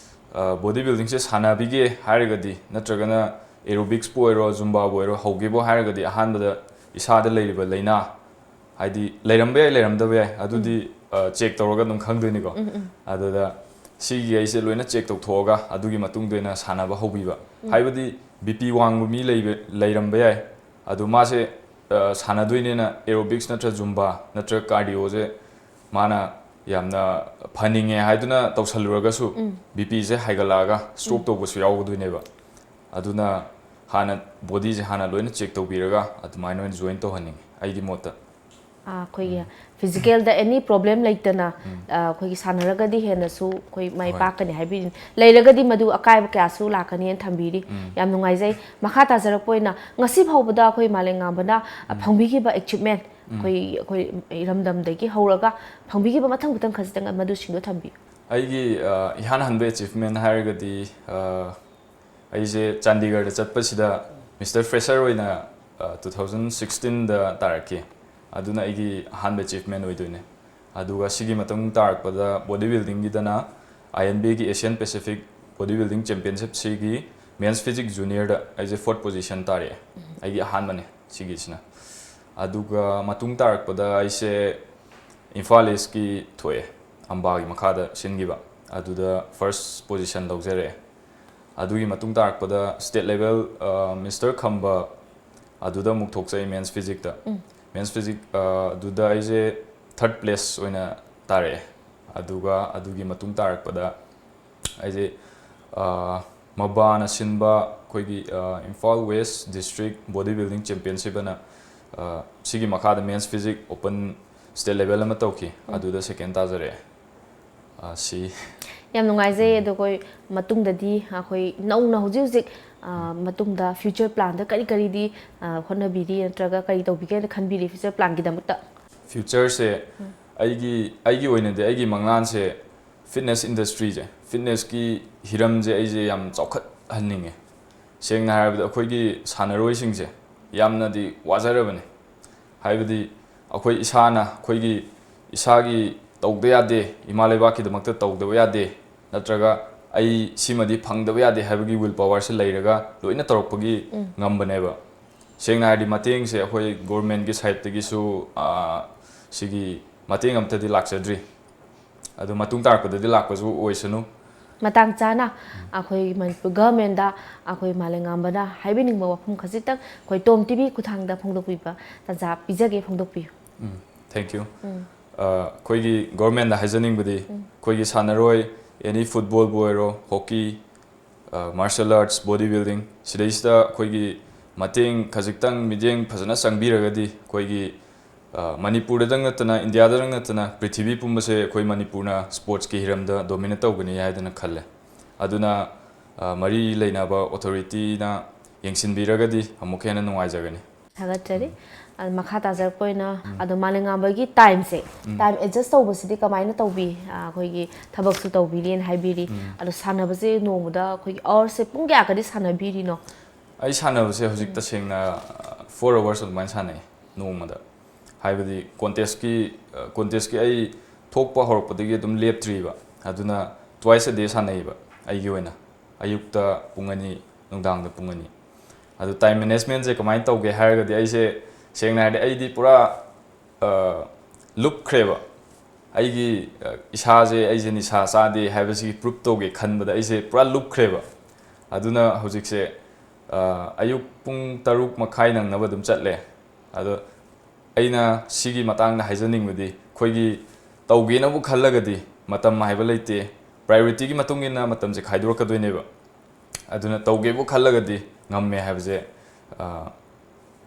ꯑ, body buildingꯁꯦ ꯁꯥꯟꯅꯕꯤꯒꯦ ꯍꯥꯏꯔꯒꯗꯤ, ꯅꯠꯇ꯭ꯔꯒꯅ aerobicsꯄꯨ ꯑꯣꯏꯔꯣ, Zumbaꯕꯨ ꯑꯣꯏꯔꯣ, ꯍꯧꯒꯦꯕꯨ ꯍꯥꯏꯔꯒꯗꯤ ꯑꯍꯥꯟꯕꯗ ꯏꯁꯥꯗ ꯂꯩꯔꯤꯕ ꯂꯥꯏꯅꯥ, ꯍꯥꯏꯗꯤ ꯂꯩꯔꯝꯕ ꯌꯥꯏ, ꯂꯩꯔꯝꯗꯕ ꯌꯥꯏ, ꯑꯗꯨꯗꯤ, ꯑ, check ꯇꯧꯔꯒ ꯑꯗꯨꯝ ꯈꯪꯗꯣꯏꯅꯤꯀꯣ꯫ ꯑꯗꯨꯗ ꯁꯤꯒꯤ ꯑꯩꯁꯦ ꯂꯣꯏꯅ check ꯇꯧꯊꯣꯛꯑꯒ ꯑꯗꯨꯒꯤ ꯃꯇꯨꯡꯗ ꯑꯣꯏꯅ ꯁꯥꯟꯅꯕ ꯍꯧꯕꯤꯕ꯫ ꯍꯥꯏꯕꯗꯤ B P ꯋꯥꯡꯕ ꯃꯤ ꯂꯩꯕ, ꯂꯩꯔꯝꯕ ꯌꯥꯏ, ꯑꯗꯨ ꯃꯥꯁꯦ, ꯑ, ꯁꯥꯟꯅꯗꯣꯏꯅꯦꯅ aerobics ꯅꯠꯇ꯭ꯔ Zumba ꯅꯠꯇ꯭ꯔ cardioꯁꯦ ꯃꯥꯅ ꯌꯥꯝꯅ ꯐꯅꯤꯡꯉꯦ ꯍꯥꯏꯗꯨꯅ ꯇꯧꯁꯜꯂꯨꯔꯒꯁꯨ, BPꯁꯦ ꯍꯥꯏꯒꯠꯂꯛꯑꯒ stroke ꯇꯧꯕꯁꯨ ꯌꯥꯎꯒꯗꯣꯏꯅꯦꯕ꯫ ꯑꯗꯨꯅ ꯍꯥꯟꯅ bodyꯁꯦ ꯍꯥꯟꯅ ꯂꯣꯏꯅ check ꯇꯧꯕꯤꯔꯒ ꯑꯗꯨꯃꯥꯏꯅ ꯑꯣꯏꯅ join ꯇꯧꯍꯟꯅꯤꯡꯉꯤ, ꯑꯩꯒꯤ ꯃꯣꯠꯇ꯫ ꯑꯥ, ꯑꯩꯈꯣꯏꯒꯤ physicalꯗ any problem ꯂꯩꯇꯅ, ꯑꯥ, ꯑꯩꯈꯣꯏꯒꯤ ꯁꯥꯟꯅꯔꯒꯗꯤ ꯍꯦꯟꯅꯁꯨ ꯑꯩꯈꯣꯏ ꯃꯥꯏ ꯍꯣꯏ꯫ ꯄꯥꯛꯀꯅꯤ ꯍꯥꯏꯕꯤꯔꯤ꯫ ꯂꯩꯔꯒꯗꯤ ꯃꯗꯨ ꯑꯀꯥꯏꯕ ꯀꯌꯥꯁꯨ ꯂꯥꯛꯀꯅꯤꯅ ꯊꯝꯕꯤꯔꯤ꯫ ꯎꯝ꯫ ꯌꯥꯝ ꯅꯨꯡꯉꯥꯏꯖꯩ꯫ ꯃꯈꯥ ꯇꯥꯖꯔꯛꯄ ꯑꯣꯏꯅ ꯉꯁꯤ ꯐꯥꯎꯕꯗ ꯑꯩꯈꯣꯏ ꯃꯥꯂꯦꯝꯉꯥꯟꯕꯅ, ꯑ, ꯐꯪꯕꯤꯈꯤꯕ achievement, ꯑꯩꯈꯣꯏ, ꯑꯩꯈꯣꯏ ꯏꯔꯝꯗꯝꯗꯒꯤ ꯍꯧꯔꯒ ꯐꯪꯕꯤꯈꯤꯕ ꯃꯊꯪ ꯃꯊꯪ ꯈꯖꯤꯛꯇꯪ ꯃꯗꯨꯁꯤꯡꯗꯣ ꯊꯝꯕꯤꯌꯨ꯫ ꯑꯩꯒꯤ ꯑ, ꯏꯍꯥꯟ ꯍꯥꯟꯕ ꯑꯦꯆꯤꯚꯃꯦꯟ ꯍꯥꯏꯔꯒꯗꯤ, ꯑ, ꯑꯩꯁꯦ ꯆꯥꯟꯗꯤꯒꯔꯗ ꯆꯠꯄꯁꯤꯗ ꯃꯤꯁꯇꯔ ꯐ꯭ꯔꯦꯁꯔ ꯑꯣꯏꯅ ꯇꯨ ꯊꯥꯎꯖꯟ ꯁꯤꯛꯁꯇꯤꯟꯗ ꯇꯥꯔꯛꯈꯤ꯫ ꯑꯗꯨꯅ ꯑꯩꯒꯤ ꯑꯍꯥꯟꯕ ꯑꯦꯆꯤꯚꯃꯦꯟ ꯑꯣꯏꯗꯣꯏꯅꯦ꯫ ꯑꯗꯨꯒ ꯁꯤꯒꯤ ꯃꯇꯨꯡ ꯇꯥꯔꯛꯄꯗ ꯕꯣꯗꯤ ꯕꯤꯜꯗꯤꯡꯒꯤꯗꯅ ꯑꯥꯏ ꯑꯦꯟ ꯕꯤꯒꯤ ꯑꯦꯁꯤꯌꯥꯟ ꯄꯦꯁꯤꯐꯤꯛ ꯕꯣꯗꯤ ꯕꯤꯜꯗꯤꯡ ꯆꯦꯝꯄꯤꯌꯟꯁꯤꯞꯁꯤꯒꯤ ꯃꯦꯟꯁ ꯐꯤꯖꯤꯛ ꯖꯨꯅꯤꯌꯔꯗ ꯑꯩꯁꯦ ꯐꯣꯔꯠ ꯄꯣꯖꯤꯁꯟ ꯇꯥꯔꯛꯑꯦ꯫ ꯑꯩꯒꯤ ꯑꯍꯥꯟꯕꯅꯦ ꯁꯤꯒꯤꯁꯤꯅ꯫ ꯑꯗꯨꯒ ꯃꯇꯨꯡ ꯇꯥꯔꯛꯄꯗ ꯑꯩꯁꯦ ꯏꯝꯐꯥꯜ ꯏꯁꯀꯤ ꯊꯣꯛꯑꯦ, ꯑꯝꯕꯥꯒꯤ ꯃꯈꯥꯗ ꯁꯤꯟꯈꯤꯕ꯫ ꯑꯗꯨꯗ ꯐꯥꯔꯁ ꯄꯣꯖꯤꯁꯟ ꯂꯧꯖꯔꯛꯑꯦ꯫ ꯑꯗꯨꯒꯤ ꯃꯇꯨꯡ ꯇꯥꯔꯛꯄꯗ ꯁ꯭ꯇꯦꯠ ꯂꯦꯚꯦꯜ, ꯑ, ꯃꯤꯁꯇꯔ ꯈꯝꯕ, ꯑꯗꯨꯗ ꯑꯃꯨꯛ ꯊꯣꯛꯆꯩ ꯃꯦꯟꯁ ꯐꯤꯖꯤꯛꯇ꯫ ꯃꯦꯟꯁ ꯐꯤꯖꯤꯛ, ꯑ, ꯑꯗꯨꯗ ꯑꯩꯁꯦ ꯊꯥꯔꯠ ꯄ꯭ꯂꯦꯁ ꯑꯣꯏꯅ ꯇꯥꯔꯛꯑꯦ꯫ ꯑꯗꯨꯒ ꯑꯗꯨꯒꯤ ꯃꯇꯨꯡ ꯇꯥꯔꯛꯄꯗ ꯑꯩꯁꯦ, ꯑ, ꯃꯕꯥꯅ ꯁꯤꯟꯕ ꯑꯩꯈꯣꯏꯒꯤ, ꯑ, Imphal west district body building championship ꯑꯅ, ꯑ, ꯁꯤꯒꯤ ꯃꯈꯥꯗ men's physique open state level ꯑꯃ ꯇꯧꯈꯤ꯫ ꯑꯗꯨꯗ ꯁꯦꯀꯦꯟ ꯇꯥꯖꯔꯛꯑꯦ꯫ ꯑ, ꯁꯤ꯫ ꯌꯥꯝ ꯅꯨꯡꯉꯥꯏꯖꯩ꯫ ꯑꯗꯣ ꯑꯩꯈꯣꯏ ꯃꯇꯨꯡꯗꯗꯤ ꯑꯩꯈꯣꯏ ꯅꯧꯅ ꯍꯧꯖꯤꯛ ꯍꯧꯖꯤꯛ, ꯑ, ꯃꯇꯨꯡꯗ ꯐ꯭ꯌꯨꯆꯔ ꯄ꯭ꯂꯥꯟꯗ ꯀꯔꯤ ꯀꯔꯤꯗꯤ, ꯑ, ꯍꯣꯠꯅꯕꯤꯔꯤ ꯅꯠꯇ꯭ꯔꯒ ꯀꯔꯤ ꯇꯧꯕꯤꯒꯦꯅ ꯈꯟꯕꯤꯔꯤ ꯐ꯭ꯌꯨꯆꯔ ꯄ꯭ꯂꯥꯟꯒꯤꯗꯃꯛꯇ? ꯐ꯭ꯌꯨꯆꯔꯁꯦ ꯑꯩꯒꯤ, ꯑꯩꯒꯤ ꯑꯣꯏꯅꯗꯤ ꯑꯩꯒꯤ ꯃꯪꯂꯥꯟꯁꯦ ꯐꯤꯠꯅꯦꯁ ꯏꯟꯗꯁꯇ꯭ꯔꯤꯁꯦ, ꯐꯤꯠꯅꯦꯁꯀꯤ ꯍꯤꯔꯝꯁꯦ ꯑꯩꯁꯦ ꯌꯥꯝ ꯆꯥꯎꯈꯠꯍꯟꯅꯤꯡꯉꯦ꯫ ꯁꯦꯡꯅ ꯍꯥꯏꯔꯕꯗ ꯑꯩꯈꯣꯏꯒꯤ ꯁꯥꯟꯅꯔꯣꯏꯁꯤꯡꯁꯦ ꯌꯥꯝꯅꯗꯤ ꯋꯥꯖꯔꯕꯅꯤ꯫ ꯍꯥꯏꯕꯗꯤ ꯑꯩꯈꯣꯏ ꯏꯁꯥꯅ ꯑꯩꯈꯣꯏꯒꯤ ꯏꯁꯥꯒꯤ ꯇꯧꯗ ꯌꯥꯗꯦ, ꯏꯃꯥ ꯂꯩꯕꯥꯛꯀꯤꯗꯃꯛꯇ ꯇꯧꯗꯕ ꯌꯥꯗꯦ, ꯅꯠꯇ꯭ꯔꯒ ꯑꯩ ꯁꯤꯃꯗꯤ ꯐꯪꯗꯕ ꯌꯥꯗꯦ ꯍꯥꯏꯕꯒꯤ ꯋꯤꯜ ꯄꯋꯥꯔꯁꯦ ꯂꯩꯔꯒ ꯂꯣꯏꯅ ꯇꯧꯔꯛꯄꯒꯤ ꯉꯝꯕꯅꯦꯕ꯫ ꯁꯦꯡꯅ ꯍꯥꯏꯔꯗꯤ ꯃꯇꯦꯡꯁꯦ ꯑꯩꯈꯣꯏ ꯒꯣꯔꯃꯦꯟꯒꯤ ꯁꯥꯏꯠꯇꯒꯤꯁꯨ, ꯑ, ꯁꯤꯒꯤ ꯃꯇꯦꯡ ꯑꯝꯇꯗꯤ ꯂꯥꯛꯆꯗ꯭ꯔꯤ꯫ ꯑꯗꯨ ꯃꯇꯨꯡ ꯇꯥꯔꯛꯄꯗꯗꯤ ꯂꯥꯛꯄꯁꯨ ꯑꯣꯏꯁꯅꯨ꯫ ꯃꯇꯥꯡ ꯆꯥꯅ ꯑꯩꯈꯣꯏ ꯃꯅꯤꯄꯨꯔ ꯒꯚꯔꯟꯃꯦꯟꯗ ꯑꯩꯈꯣꯏ ꯃꯥꯂꯦꯝꯉꯥꯟꯕꯅ ꯍꯥꯏꯕꯤꯅꯤꯡꯕ ꯋꯥꯐꯝ ꯈꯖꯤꯛꯇꯪ ꯑꯩꯈꯣꯏ ꯇꯣꯝ ꯇꯤꯚꯤ ꯈꯨꯠꯊꯥꯡꯗ ꯐꯣꯡꯗꯣꯛꯄꯤꯕ ꯇꯥꯟꯖꯥ ꯄꯤꯖꯒꯦ, ꯐꯣꯡꯗꯣꯛꯄꯤꯌꯨ꯫ ꯎꯝ, thank you꯫ ꯑ, ꯑꯩꯈꯣꯏꯒꯤ ꯒꯣꯔꯃꯦꯟꯗ ꯍꯥꯏꯖꯅꯤꯡꯕꯗꯤ ꯑꯩꯈꯣꯏꯒꯤ ꯁꯥꯟꯅꯔꯣꯏ, ꯑꯦꯅꯤ ꯐꯨꯠꯕꯣꯜꯕꯨ ꯑꯣꯏꯔꯣ, hockey, martial arts, body building, ꯁꯤꯗꯩꯁꯤꯗ ꯑꯩꯈꯣꯏꯒꯤ ꯃꯇꯦꯡ ꯈꯖꯤꯛꯇꯪ, ꯃꯤꯠꯌꯦꯡ ꯐꯖꯅ ꯆꯪꯕꯤꯔꯒꯗꯤ ꯑꯩꯈꯣꯏꯒꯤ, ꯑ, ꯃꯅꯤꯄꯨꯔꯗꯗꯪ ꯅꯠꯇꯅ, ꯏꯟꯗꯤꯌꯥꯗꯗꯪ ꯅꯠꯇꯅ, ꯄ꯭ꯔꯤꯊꯤꯕꯤ ꯄꯨꯝꯕꯁꯦ ꯑꯩꯈꯣꯏ ꯃꯅꯤꯄꯨꯔꯅ ꯁ꯭ꯄꯣꯔꯠꯁꯀꯤ ꯍꯤꯔꯝꯗ ꯗꯣꯃꯤꯅꯦꯠ ꯇꯧꯒꯅꯤ ꯍꯥꯏꯗꯅ ꯈꯜꯂꯦ꯫ ꯑꯗꯨꯅ, ꯑ, ꯃꯔꯤ ꯂꯩꯅꯕ ꯑꯣꯊꯣꯔꯤꯇꯤꯅ ꯌꯦꯡꯁꯤꯟꯕꯤꯔꯒꯗꯤ ꯑꯃꯨꯛꯀ ꯍꯦꯟꯅ ꯅꯨꯡꯉꯥꯏꯖꯒꯅꯤ꯫ ꯊꯥꯒꯠꯆꯔꯤ꯫ ꯑꯗꯣ ꯃꯈꯥ ꯇꯥꯖꯔꯛꯄ ꯑꯣꯏꯅ, ꯑꯗꯣ ꯃꯥꯂꯦꯝꯉꯥꯟꯕꯒꯤ ꯇꯥꯏꯝꯁꯦ, ꯇꯥꯏꯝ ꯑꯦꯗꯖꯁ ꯇꯧꯕꯁꯤꯗꯤ ꯀꯃꯥꯏꯅ ꯇꯧꯕꯤ? ꯑ, ꯑꯩꯈꯣꯏꯒꯤ ꯊꯕꯛꯁꯨ ꯇꯧꯕꯤꯔꯤꯅ ꯍꯥꯏꯕꯤꯔꯤ꯫ ꯑꯗꯣ ꯁꯥꯟꯅꯕꯁꯦ ꯅꯣꯡꯃꯗ ꯑꯩꯈꯣꯏꯒꯤ ꯑꯋꯥꯔꯁꯦ ꯄꯨꯡ ꯀꯌꯥꯒꯗꯤ ꯁꯥꯟꯅꯕꯤꯔꯤꯅꯣ? ꯑꯩ ꯁꯥꯟꯅꯕꯁꯦ ꯍꯧꯖꯤꯛ ꯇꯁꯦꯡꯅ ꯐꯣꯔ ꯑꯋꯥꯔꯁ ꯑꯗꯨꯃꯥꯏꯅ ꯁꯥꯟꯅꯩ ꯅꯣꯡꯃꯗ꯫ ꯍꯥꯏꯕꯗꯤ ꯀꯣꯟꯇꯦꯁꯀꯤ ꯀꯣꯟꯇꯦꯁꯀꯤ ꯑꯩ ꯊꯣꯛꯄ ꯍꯧꯔꯛꯄꯗꯒꯤ ꯑꯗꯨꯝ ꯂꯦꯞꯇ꯭ꯔꯤꯕ꯫ ꯑꯗꯨꯅ twice a day ꯁꯥꯟꯅꯩꯕ ꯑꯩꯒꯤ ꯑꯣꯏꯅ꯫ ꯑꯌꯨꯛꯇ ꯄꯨꯡ ꯑꯅꯤ, ꯅꯨꯡꯗꯥꯡꯗ ꯄꯨꯡ ꯑꯅꯤ꯫ ꯑꯗꯨ ꯇꯥꯏꯝ ꯃꯦꯅꯦꯖꯃꯦꯟꯁꯦ ꯀꯃꯥꯏꯅ ꯇꯧꯒꯦ ꯍꯥꯏꯔꯒꯗꯤ, ꯑꯩꯁꯦ ꯁꯦꯡꯅ ꯍꯥꯏꯔꯗꯤ ꯑꯩꯗꯤ ꯄꯨꯔꯥ, ꯑ, ꯂꯨꯞꯈ꯭ꯔꯦꯕ꯫ ꯑꯩꯒꯤ, ꯑ, ꯏꯁꯥꯁꯦ, ꯑꯩꯁꯦ ꯅꯤꯁꯥ ꯆꯥꯗꯦ ꯍꯥꯏꯕꯁꯤꯒꯤ ꯄ꯭ꯔꯨꯞ ꯇꯧꯒꯦ ꯈꯟꯕꯗ ꯑꯩꯁꯦ ꯄꯨꯔꯥ ꯂꯨꯞꯈ꯭ꯔꯦꯕ꯫ ꯑꯗꯨꯅ ꯍꯧꯖꯤꯛꯁꯦ, ꯑ, ꯑꯌꯨꯛ ꯄꯨꯡ ꯇꯔꯨꯛ ꯃꯈꯥꯏ ꯅꯪꯅꯕ ꯑꯗꯨꯝ ꯆꯠꯂꯦ꯫ ꯑꯗꯣ ꯑꯩꯅ ꯁꯤꯒꯤ ꯃꯇꯥꯡꯗ ꯍꯥꯏꯖꯅꯤꯡꯕꯗꯤ, ꯑꯩꯈꯣꯏꯒꯤ ꯇꯧꯒꯦꯅꯕꯨ ꯈꯜꯂꯒꯗꯤ ꯃꯇꯝ ꯍꯥꯏꯕ ꯂꯩꯇꯦ꯫ ꯄ꯭ꯔꯥꯏꯌꯣꯔꯤꯇꯤꯒꯤ ꯃꯇꯨꯡ ꯏꯟꯅ ꯃꯇꯝꯁꯦ ꯈꯥꯏꯗꯣꯔꯛꯀꯗꯣꯏꯅꯦꯕ꯫ ꯑꯗꯨꯅ ꯇꯧꯒꯦꯕꯨ ꯈꯜꯂꯒꯗꯤ ꯉꯝꯃꯦ ꯍꯥꯏꯕꯁꯦ, ꯑ,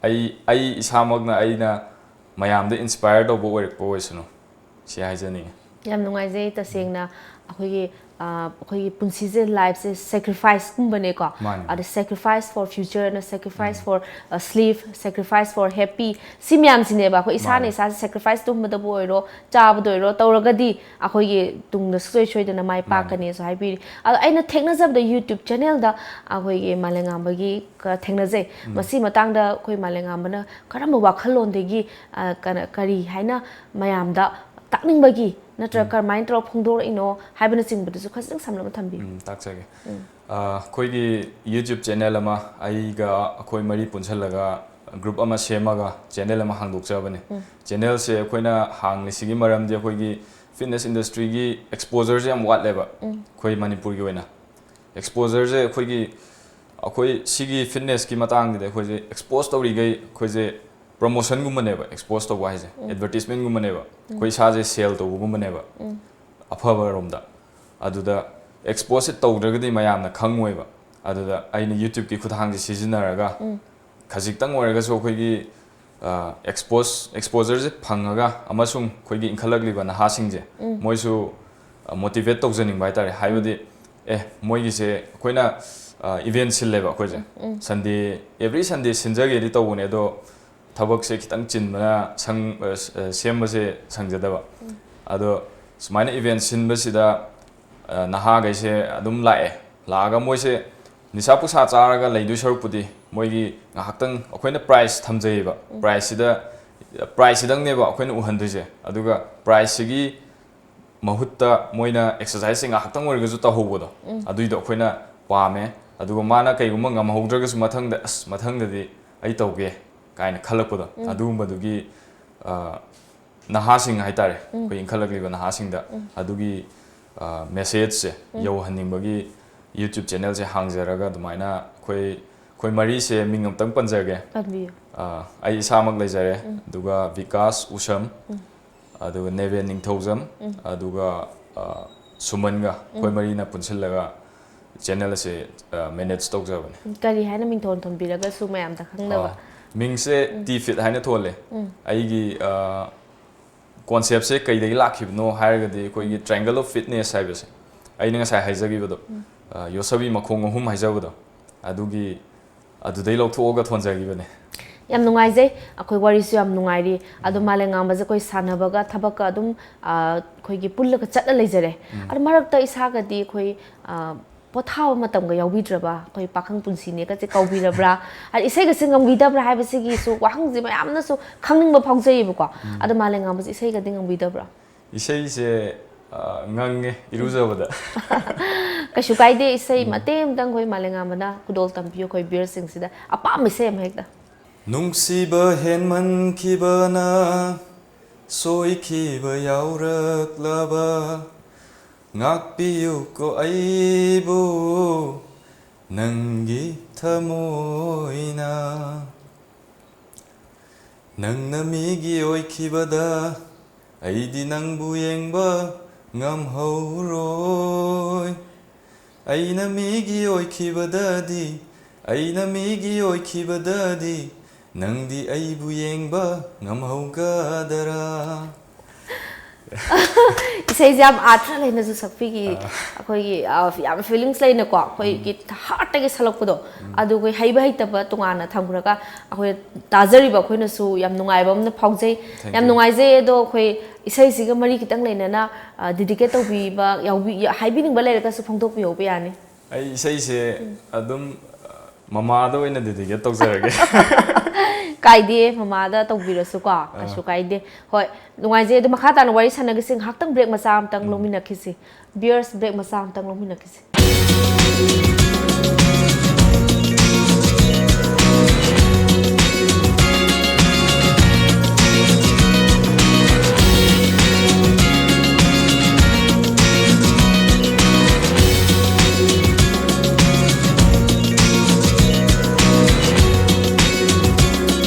ꯑꯩ, ꯑꯩ ꯏꯁꯥꯃꯛꯅ ꯑꯩꯅ ꯃꯌꯥꯝꯗ ꯏꯟꯁꯄꯥꯌꯔ ꯇꯧꯕ ꯑꯣꯏꯔꯛꯄ ꯑꯣꯏꯁꯅꯨ, ꯁꯤ ꯍꯥꯏꯖꯅꯤꯡꯉꯤ꯫ ꯌꯥꯝ ꯅꯨꯡꯉꯥꯏꯖꯩ ꯇꯁꯦꯡꯅ꯫ ꯑꯩꯈꯣꯏꯒꯤ, ꯑ, ꯑꯩꯈꯣꯏꯒꯤ ꯄꯨꯟꯁꯤꯁꯦ, ꯂꯥꯏꯐꯁꯦ ꯁꯦꯀ꯭ꯔꯤꯐꯥꯏꯁꯀꯨꯝꯕꯅꯦꯀꯣ꯫ ꯃꯥꯅꯦ꯫ ꯑꯗ sacrifice for future ꯅ, sacrifice for, ꯑ, sleep, sacrifice for happy, ꯁꯤ ꯃꯌꯥꯝꯁꯤꯅꯦꯕ ꯑꯩꯈꯣꯏ ꯏꯁꯥꯅ ꯃꯥꯅꯦ꯫ ꯏꯁꯥꯁꯦ ꯁꯦꯀ꯭ꯔꯤꯐꯥꯏꯁ ꯇꯨꯝꯕꯗꯕꯨ ꯑꯣꯏꯔꯣ, ꯆꯥꯕꯗ ꯑꯣꯏꯔꯣ ꯇꯧꯔꯒꯗꯤ ꯑꯩꯈꯣꯏꯒꯤ ꯇꯨꯡꯗ ꯁꯨꯡꯁꯣꯏ ꯁꯣꯏꯗꯅ ꯃꯥꯏ ꯃꯥꯅꯦ꯫ ꯄꯥꯛꯀꯅꯤꯁꯨ ꯍꯥꯏꯕꯤꯔꯤ꯫ ꯑꯗꯣ ꯑꯩꯅ ꯊꯦꯡꯅꯖꯕꯗ YouTube ꯆꯦꯅꯦꯜꯗ ꯑꯩꯈꯣꯏꯒꯤ ꯃꯥꯂꯦꯝꯉꯥꯟꯕꯒꯤ ꯀ-, ꯊꯦꯡꯅꯖꯩ꯫ ꯃꯁꯤ ꯃꯇꯥꯡꯗ ꯑꯩꯈꯣꯏ ꯃꯥꯂꯦꯝꯉꯥꯟꯕꯅ ꯀꯔꯝꯕ ꯋꯥꯈꯜꯂꯣꯟꯗꯒꯤ, ꯑ, ꯀꯅ-, ꯀꯔꯤ ꯍꯥꯏꯅ ꯃꯌꯥꯝꯗ ꯇꯥꯛꯅꯤꯡꯕꯒꯤ ꯅꯠꯇ꯭ꯔꯒ ꯀꯔꯝꯍꯥꯏꯅ ꯇꯧꯔꯒ ꯐꯣꯡꯗꯣꯔꯛꯏꯅꯣ ꯍꯥꯏꯕꯅꯆꯤꯡꯕꯗꯨꯁꯨ ꯈꯖꯤꯛꯇꯪ ꯁꯝꯂꯞꯅ ꯊꯝꯕꯤꯌꯨ꯫ ꯎꯝ, ꯇꯥꯛꯆꯒꯦ꯫ ꯑ, ꯑꯩꯈꯣꯏꯒꯤ YouTube ꯆꯦꯅꯦꯜ ꯑꯃ, ꯑꯩꯒ ꯑꯩꯈꯣꯏ ꯃꯔꯤ ꯄꯨꯟꯁꯜꯂꯒ ꯒ꯭ꯔꯨꯞ ꯑꯃ ꯁꯦꯝꯃꯒ ꯆꯦꯅꯦꯜ ꯑꯃ ꯍꯥꯡꯗꯣꯛꯆꯕꯅꯦ꯫ ꯆꯦꯅꯦꯜꯁꯦ ꯑꯩꯈꯣꯏꯅ ꯍꯥꯡꯂꯤꯁꯤꯒꯤ ꯃꯔꯝꯗꯤ ꯑꯩꯈꯣꯏꯒꯤ ꯐꯤꯠꯅꯦꯁ ꯏꯟꯗꯁꯇ꯭ꯔꯤꯒꯤ ꯑꯦꯛꯁꯄꯣꯖꯔꯁꯦ ꯌꯥꯝ ꯋꯥꯠꯂꯦꯕ ꯑꯩꯈꯣꯏ ꯃꯅꯤꯄꯨꯔꯒꯤ ꯑꯣꯏꯅ꯫ ꯑꯦꯛꯁꯄꯣꯖꯔꯁꯦ ꯑꯩꯈꯣꯏꯒꯤ, ꯑꯩꯈꯣꯏ ꯁꯤꯒꯤ ꯐꯤꯠꯅꯦꯁꯀꯤ ꯃꯇꯥꯡꯗꯗꯤ ꯑꯩꯈꯣꯏꯁꯦ ꯑꯦꯛꯁꯄꯣꯖ ꯇꯧꯔꯤꯈꯩ ꯑꯩꯈꯣꯏꯁꯦ ꯄ꯭ꯔꯃꯣꯁꯟꯒꯨꯝꯕꯅꯦꯕ꯫ ꯑꯦꯛꯁꯄꯣꯖ ꯇꯧꯕ ꯍꯥꯏꯁꯦ ꯑꯦꯗꯚꯔꯇꯤꯁꯃꯦꯟꯒꯨꯝꯕꯅꯦꯕ꯫ ꯑꯩꯈꯣꯏ ꯏꯁꯥꯁꯦ ꯁꯦꯜ ꯇꯧꯕꯒꯨꯝꯕꯅꯦꯕ, ꯑꯐꯕꯔꯣꯝꯗ꯫ ꯑꯗꯨꯗ ꯑꯦꯛꯁꯄꯣꯖꯁꯦ ꯇꯧꯗ꯭ꯔꯒꯗꯤ ꯃꯌꯥꯝꯅ ꯈꯪꯉꯣꯏꯕ꯫ ꯑꯗꯨꯗ ꯑꯩꯅ YouTubeꯀꯤ ꯈꯨꯠꯊꯥꯡꯁꯦ ꯁꯤꯖꯤꯟꯅꯔꯒ ꯈꯖꯤꯛꯇꯪ ꯑꯣꯏꯔꯒꯁꯨ ꯑꯩꯈꯣꯏꯒꯤ, ꯑ, ꯑꯦꯛꯁꯄꯣꯖ ꯑꯦꯛꯁꯄꯣꯖꯔꯁꯦ ꯐꯪꯉꯒ, ꯑꯃꯁꯨꯡ ꯑꯩꯈꯣꯏꯒꯤ ꯏꯟꯈꯠꯂꯛꯂꯤꯕ ꯅꯍꯥꯁꯤꯡꯁꯦ ꯃꯣꯏꯁꯨ, ꯑ, ꯃꯣꯇꯤꯚꯦꯠ ꯇꯧꯖꯅꯤꯡꯕ ꯍꯥꯏꯇꯥꯔꯦ꯫ ꯍꯥꯏꯕꯗꯤ, ꯑꯦ, ꯃꯣꯏꯒꯤꯁꯦ ꯑꯩꯈꯣꯏꯅ, ꯑ, ꯏꯚꯦꯟ ꯁꯤꯜꯂꯦꯕ ꯑꯩꯈꯣꯏꯁꯦ꯫ ꯁꯟꯗꯦ, ꯑꯦꯕ꯭ꯔꯤ ꯁꯟꯗꯦ ꯁꯤꯟꯖꯒꯦꯗꯤ ꯇꯧꯕꯅꯦ, ꯑꯗꯣ ꯊꯕꯛꯁꯦ ꯈꯤꯇꯪ ꯆꯤꯟꯕꯅ ꯁꯪ ꯑ, ꯁ- ꯑ, ꯁꯦꯝꯕꯁꯦ ꯁꯪꯖꯗꯕ꯫ ꯑꯗꯣ ꯁꯨꯃꯥꯏꯅ ꯏꯚꯦꯟ ꯁꯤꯟꯕꯁꯤꯗ ꯑ, ꯅꯍꯥꯈꯩꯁꯦ ꯑꯗꯨꯝ ꯂꯥꯛꯑꯦ꯫ ꯂꯥꯛꯑꯒ ꯃꯣꯏꯁꯦ ꯅꯤꯁꯥ ꯄꯨꯁꯥ ꯆꯥꯔꯒ ꯂꯩꯗꯣꯏ ꯁꯔꯨꯛꯄꯨꯗꯤ ꯃꯣꯏꯒꯤ ꯉꯥꯏꯍꯥꯛꯇꯪ ꯑꯩꯈꯣꯏꯅ ꯄ꯭ꯔꯥꯏꯖ ꯊꯝꯖꯩꯌꯦꯕ꯫ ꯄ꯭ꯔꯥꯏꯖꯁꯤꯗ ꯄ꯭ꯔꯥꯏꯖꯁꯤꯗꯪꯅꯦꯕ ꯑꯩꯈꯣꯏꯅ ꯎꯍꯟꯗꯣꯏꯁꯦ꯫ ꯑꯗꯨꯒ ꯄ꯭ꯔꯥꯏꯖꯁꯤꯒꯤ ꯃꯍꯨꯠꯇ ꯃꯣꯏꯅ ꯑꯦꯛꯁꯔꯁꯥꯏꯖꯁꯦ ꯉꯥꯏꯍꯥꯛꯇꯪ ꯑꯣꯏꯔꯒꯁꯨ ꯇꯧꯍꯧꯕꯗꯣ, ꯑꯗꯨꯏꯗꯣ ꯑꯩꯈꯣꯏꯅ ꯄꯥꯝꯃꯦ꯫ ꯑꯗꯨꯒ ꯃꯥꯅ ꯀꯩꯒꯨꯝꯕ ꯉꯝꯍꯧꯗ꯭ꯔꯒꯁꯨ ꯃꯊꯪꯗ, "ꯑꯁ, ꯃꯊꯪꯗꯗꯤ ꯑꯩ ꯇꯧꯒꯦ" ꯀꯥꯏꯅ ꯈꯜꯂꯛꯄꯗꯣ, ꯑꯗꯨꯒꯨꯝꯕꯗꯨꯒꯤ ꯑ, ꯅꯍꯥꯁꯤꯡ ꯍꯥꯏꯇꯥꯔꯦ, ꯑꯩꯈꯣꯏ ꯏꯟꯈꯠꯂꯛꯂꯤꯕ ꯅꯍꯥꯁꯤꯡꯗ ꯑꯗꯨꯒꯤ ꯃꯦꯁꯦꯖꯁꯦ ꯌꯧꯍꯟꯅꯤꯡꯕꯒꯤ YouTube ꯆꯦꯅꯦꯜꯁꯦ ꯍꯥꯡꯖꯔꯒ ꯑꯗꯨꯃꯥꯏꯅ ꯑꯩꯈꯣꯏ ꯑꯩꯈꯣꯏ ꯃꯔꯤꯁꯦ ꯃꯤꯡ ꯑꯃꯇꯪ ꯄꯟꯖꯒꯦ꯫ ꯄꯟꯕꯤꯌꯨ꯫ ꯑ, ꯑꯩ ꯏꯁꯥꯃꯛ ꯂꯩꯖꯔꯦ, ꯑꯗꯨꯒ ꯕꯤꯀꯥꯁ ꯎꯁꯝ, ꯑꯗꯨꯒ ꯅꯦꯕꯦꯟ ꯅꯤꯡꯊꯧꯖꯝ, ꯑꯗꯨꯒ ꯑ, ꯁꯨꯃꯟꯒ ꯑꯩꯈꯣꯏ ꯃꯔꯤꯅ ꯄꯨꯟꯁꯤꯜꯂꯒ ꯆꯦꯅꯦꯜ ꯑꯁꯦ ꯃꯦꯅꯦꯖ ꯇꯧꯖꯕꯅꯦ꯫ ꯀꯔꯤ ꯍꯥꯏꯅ ꯃꯤꯡꯊꯣꯟ ꯊꯣꯟꯕꯤꯔꯒꯁꯨ ꯃꯌꯥꯝꯗ ꯈꯪꯅꯕ? ꯑ, ꯃꯤꯡꯁꯦ ꯇꯤ ꯐꯤꯠ ꯍꯥꯏꯅ ꯊꯣꯜꯂꯦ꯫ ꯑꯩꯒꯤ ꯑ, ꯀꯣꯟꯁꯦꯞꯁꯦ ꯀꯩꯗꯒꯤ ꯂꯥꯛꯈꯤꯕꯅꯣ ꯍꯥꯏꯔꯒꯗꯤ ꯑꯩꯈꯣꯏꯒꯤ ꯇ꯭ꯔꯥꯏꯡꯒꯜ ꯑꯣꯐ ꯐꯤꯠꯅꯦꯁ ꯍꯥꯏꯕꯁꯦ ꯑꯩꯅ ꯉꯁꯥꯏ ꯍꯥꯏꯖꯈꯤꯕꯗꯣ, ꯑ, ꯌꯣꯠꯁꯕꯤ ꯃꯈꯣꯡ ꯑꯍꯨꯝ ꯍꯥꯏꯖꯕꯗꯣ, ꯑꯗꯨꯒꯤ ꯑꯗꯨꯗꯩ ꯂꯧꯊꯣꯛꯑꯒ ꯊꯣꯟꯖꯈꯤꯕꯅꯦ꯫ ꯌꯥꯝ ꯅꯨꯡꯉꯥꯏꯖꯩ꯫ ꯑꯩꯈꯣꯏ ꯋꯥꯔꯤꯁꯨ ꯌꯥꯝ ꯅꯨꯡꯉꯥꯏꯔꯤ꯫ ꯑꯗꯣ ꯃꯥꯂꯦꯝꯉꯥꯡꯕꯁꯦ ꯑꯩꯈꯣꯏ ꯁꯥꯟꯅꯕꯒ ꯊꯕꯛꯀ ꯑꯗꯨꯝ, ꯑ, ꯑꯩꯈꯣꯏꯒꯤ ꯄꯨꯜꯂꯒ ꯆꯠꯂ ꯂꯩꯖꯔꯦ꯫ ꯑꯗꯣ ꯃꯔꯛꯇ ꯏꯁꯥꯒꯗꯤ ꯑꯩꯈꯣꯏ, ꯑ, ꯄꯣꯊꯥꯕ ꯃꯇꯝꯒ ꯌꯥꯎꯕꯤꯗ꯭ꯔꯕ? ꯑꯩꯈꯣꯏ ꯄꯥꯈꯪ ꯄꯨꯟꯁꯤꯅꯦꯒꯁꯦ ꯀꯧꯕꯤꯔꯕ꯭ꯔꯥ? ꯍꯥꯏꯗꯤ ꯏꯁꯩꯒꯁꯦ ꯉꯪꯕꯤꯗꯕ꯭ꯔꯥ ꯍꯥꯏꯕꯁꯤꯒꯤꯁꯨ ꯋꯥꯍꯪꯁꯦ ꯃꯌꯥꯝꯅꯁꯨ ꯈꯪꯅꯤꯡꯕ ꯐꯥꯎꯖꯩꯌꯦꯕꯀꯣ꯫ ꯑꯗꯣ ꯃꯥꯂꯦꯝꯉꯥꯡꯕꯁꯦ ꯏꯁꯩꯒꯗꯤ ꯉꯪꯕꯤꯗꯕ꯭ꯔꯥ? ꯏꯁꯩꯁꯦ ꯑ, ꯉꯪꯉꯦ ꯏꯔꯨꯖꯕꯗ꯫ ꯀꯩꯁꯨ ꯀꯥꯏꯗꯦ, ꯏꯁꯩ ꯃꯇꯦꯛ ꯑꯃꯇꯪ ꯑꯩꯈꯣꯏ ꯃꯥꯂꯦꯝꯉꯥꯡꯕꯅ ꯈꯨꯗꯣꯜ ꯇꯝꯕꯤꯌꯨ ꯑꯩꯈꯣꯏ ꯚ꯭ꯌꯨꯋꯔꯁꯤꯡꯁꯤꯗ, ꯑꯄꯥꯝꯕ ꯏꯁꯩ ꯑꯃ ꯍꯦꯛꯇ꯫ ꯅꯨꯡꯁꯤꯕ ꯍꯦꯟꯃꯟꯈꯤꯕꯅ ꯁꯣꯏꯈꯤꯕ ꯌꯥꯎꯔꯛꯂꯕ, ꯉꯥꯛꯄꯤꯌꯨꯀꯣ ꯑꯩꯕꯨ ꯅꯪꯒꯤ ꯊꯃꯣꯏꯅ꯫ ꯅꯪꯅ ꯃꯤꯒꯤ ꯑꯣꯏꯈꯤꯕꯗ ꯑꯩꯗꯤ ꯅꯪꯕꯨ ꯌꯦꯡꯕ ꯉꯝꯍꯧꯔꯣꯏ꯫ ꯑꯩꯅ ꯃꯤꯒꯤ ꯑꯣꯏꯈꯤꯕꯗꯗꯤ, ꯑꯩꯅ ꯃꯤꯒꯤ ꯑꯣꯏꯈꯤꯕꯗꯗꯤ ꯅꯪꯗꯤ ꯑꯩꯕꯨ ꯌꯦꯡꯕ ꯉꯝꯍꯧꯒꯗꯔꯥ? ꯏꯁꯩꯁꯦ ꯌꯥꯝ ꯑꯥꯔꯊ ꯂꯩꯅꯁꯨ ꯁꯛꯄꯤꯈꯤ꯫ ꯑꯩꯈꯣꯏꯒꯤ ꯑ, ꯌꯥꯝ ꯐꯤꯂꯤꯡꯁ ꯂꯩꯅꯀꯣ, ꯑꯩꯈꯣꯏꯒꯤ ꯍꯥꯔꯠꯇꯒꯤ ꯁꯛꯂꯛꯄꯗꯣ꯫ ꯑꯗꯨ ꯑꯩꯈꯣꯏ ꯍꯩꯕ ꯍꯩꯇꯕ ꯇꯣꯉꯥꯟꯅ ꯊꯝꯈ꯭ꯔꯒ ꯑꯩꯈꯣꯏ ꯇꯥꯖꯔꯤꯕ ꯑꯩꯈꯣꯏꯅꯁꯨ ꯌꯥꯝ ꯅꯨꯡꯉꯥꯏꯕ ꯑꯃ ꯐꯥꯎꯖꯩ꯫ Thank ꯌꯥꯝ you. ꯅꯨꯡꯉꯥꯏꯖꯩ꯫ ꯑꯗꯣ ꯑꯩꯈꯣꯏ ꯏꯁꯩꯁꯤꯒ ꯃꯔꯤ ꯈꯤꯇꯪ ꯂꯩꯅꯅ ꯗꯤꯗꯤꯀꯦꯠ ꯇꯧꯕꯤꯕ ꯌꯥꯎꯕꯤ-, ꯍꯥꯏꯕꯤꯅꯤꯡꯕ ꯂꯩꯔꯒꯁꯨ ꯐꯣꯡꯗꯣꯛꯄꯤꯍꯧꯕ ꯌꯥꯅꯤ꯫ ꯑꯩ ꯏꯁꯩꯁꯦ ꯑꯗꯨꯝ ꯃꯃꯥꯗ ꯑꯣꯏꯅ ꯗꯦꯗꯤꯀꯦꯠ ꯇꯧꯖꯔꯒꯦ꯫ ꯀꯥꯏꯗꯦ, ꯃꯃꯥꯗ ꯇꯧꯕꯤꯔꯁꯨꯀꯣ, ꯀꯩꯁꯨ ꯀꯥꯏꯗꯦ꯫ ꯍꯣꯏ, ꯅꯨꯡꯉꯥꯏꯖꯩ꯫ ꯑꯗꯣ ꯃꯈꯥ ꯇꯥꯅ ꯋꯥꯔꯤ ꯁꯥꯟꯅꯈꯤꯁꯤ, ꯉꯥꯏꯍꯥꯛꯇꯪ ꯕ꯭ꯔꯦꯛ ꯃꯆꯥ ꯑꯃꯇꯪ ꯂꯧꯃꯤꯟꯅꯈꯤꯁꯤ꯫ ꯕꯤꯌꯔꯁ, ꯕ꯭ꯔꯦꯛ ꯃꯆꯥ ꯑꯃꯇꯪ ꯂꯧꯃꯤꯟꯅꯈꯤꯁꯤ꯫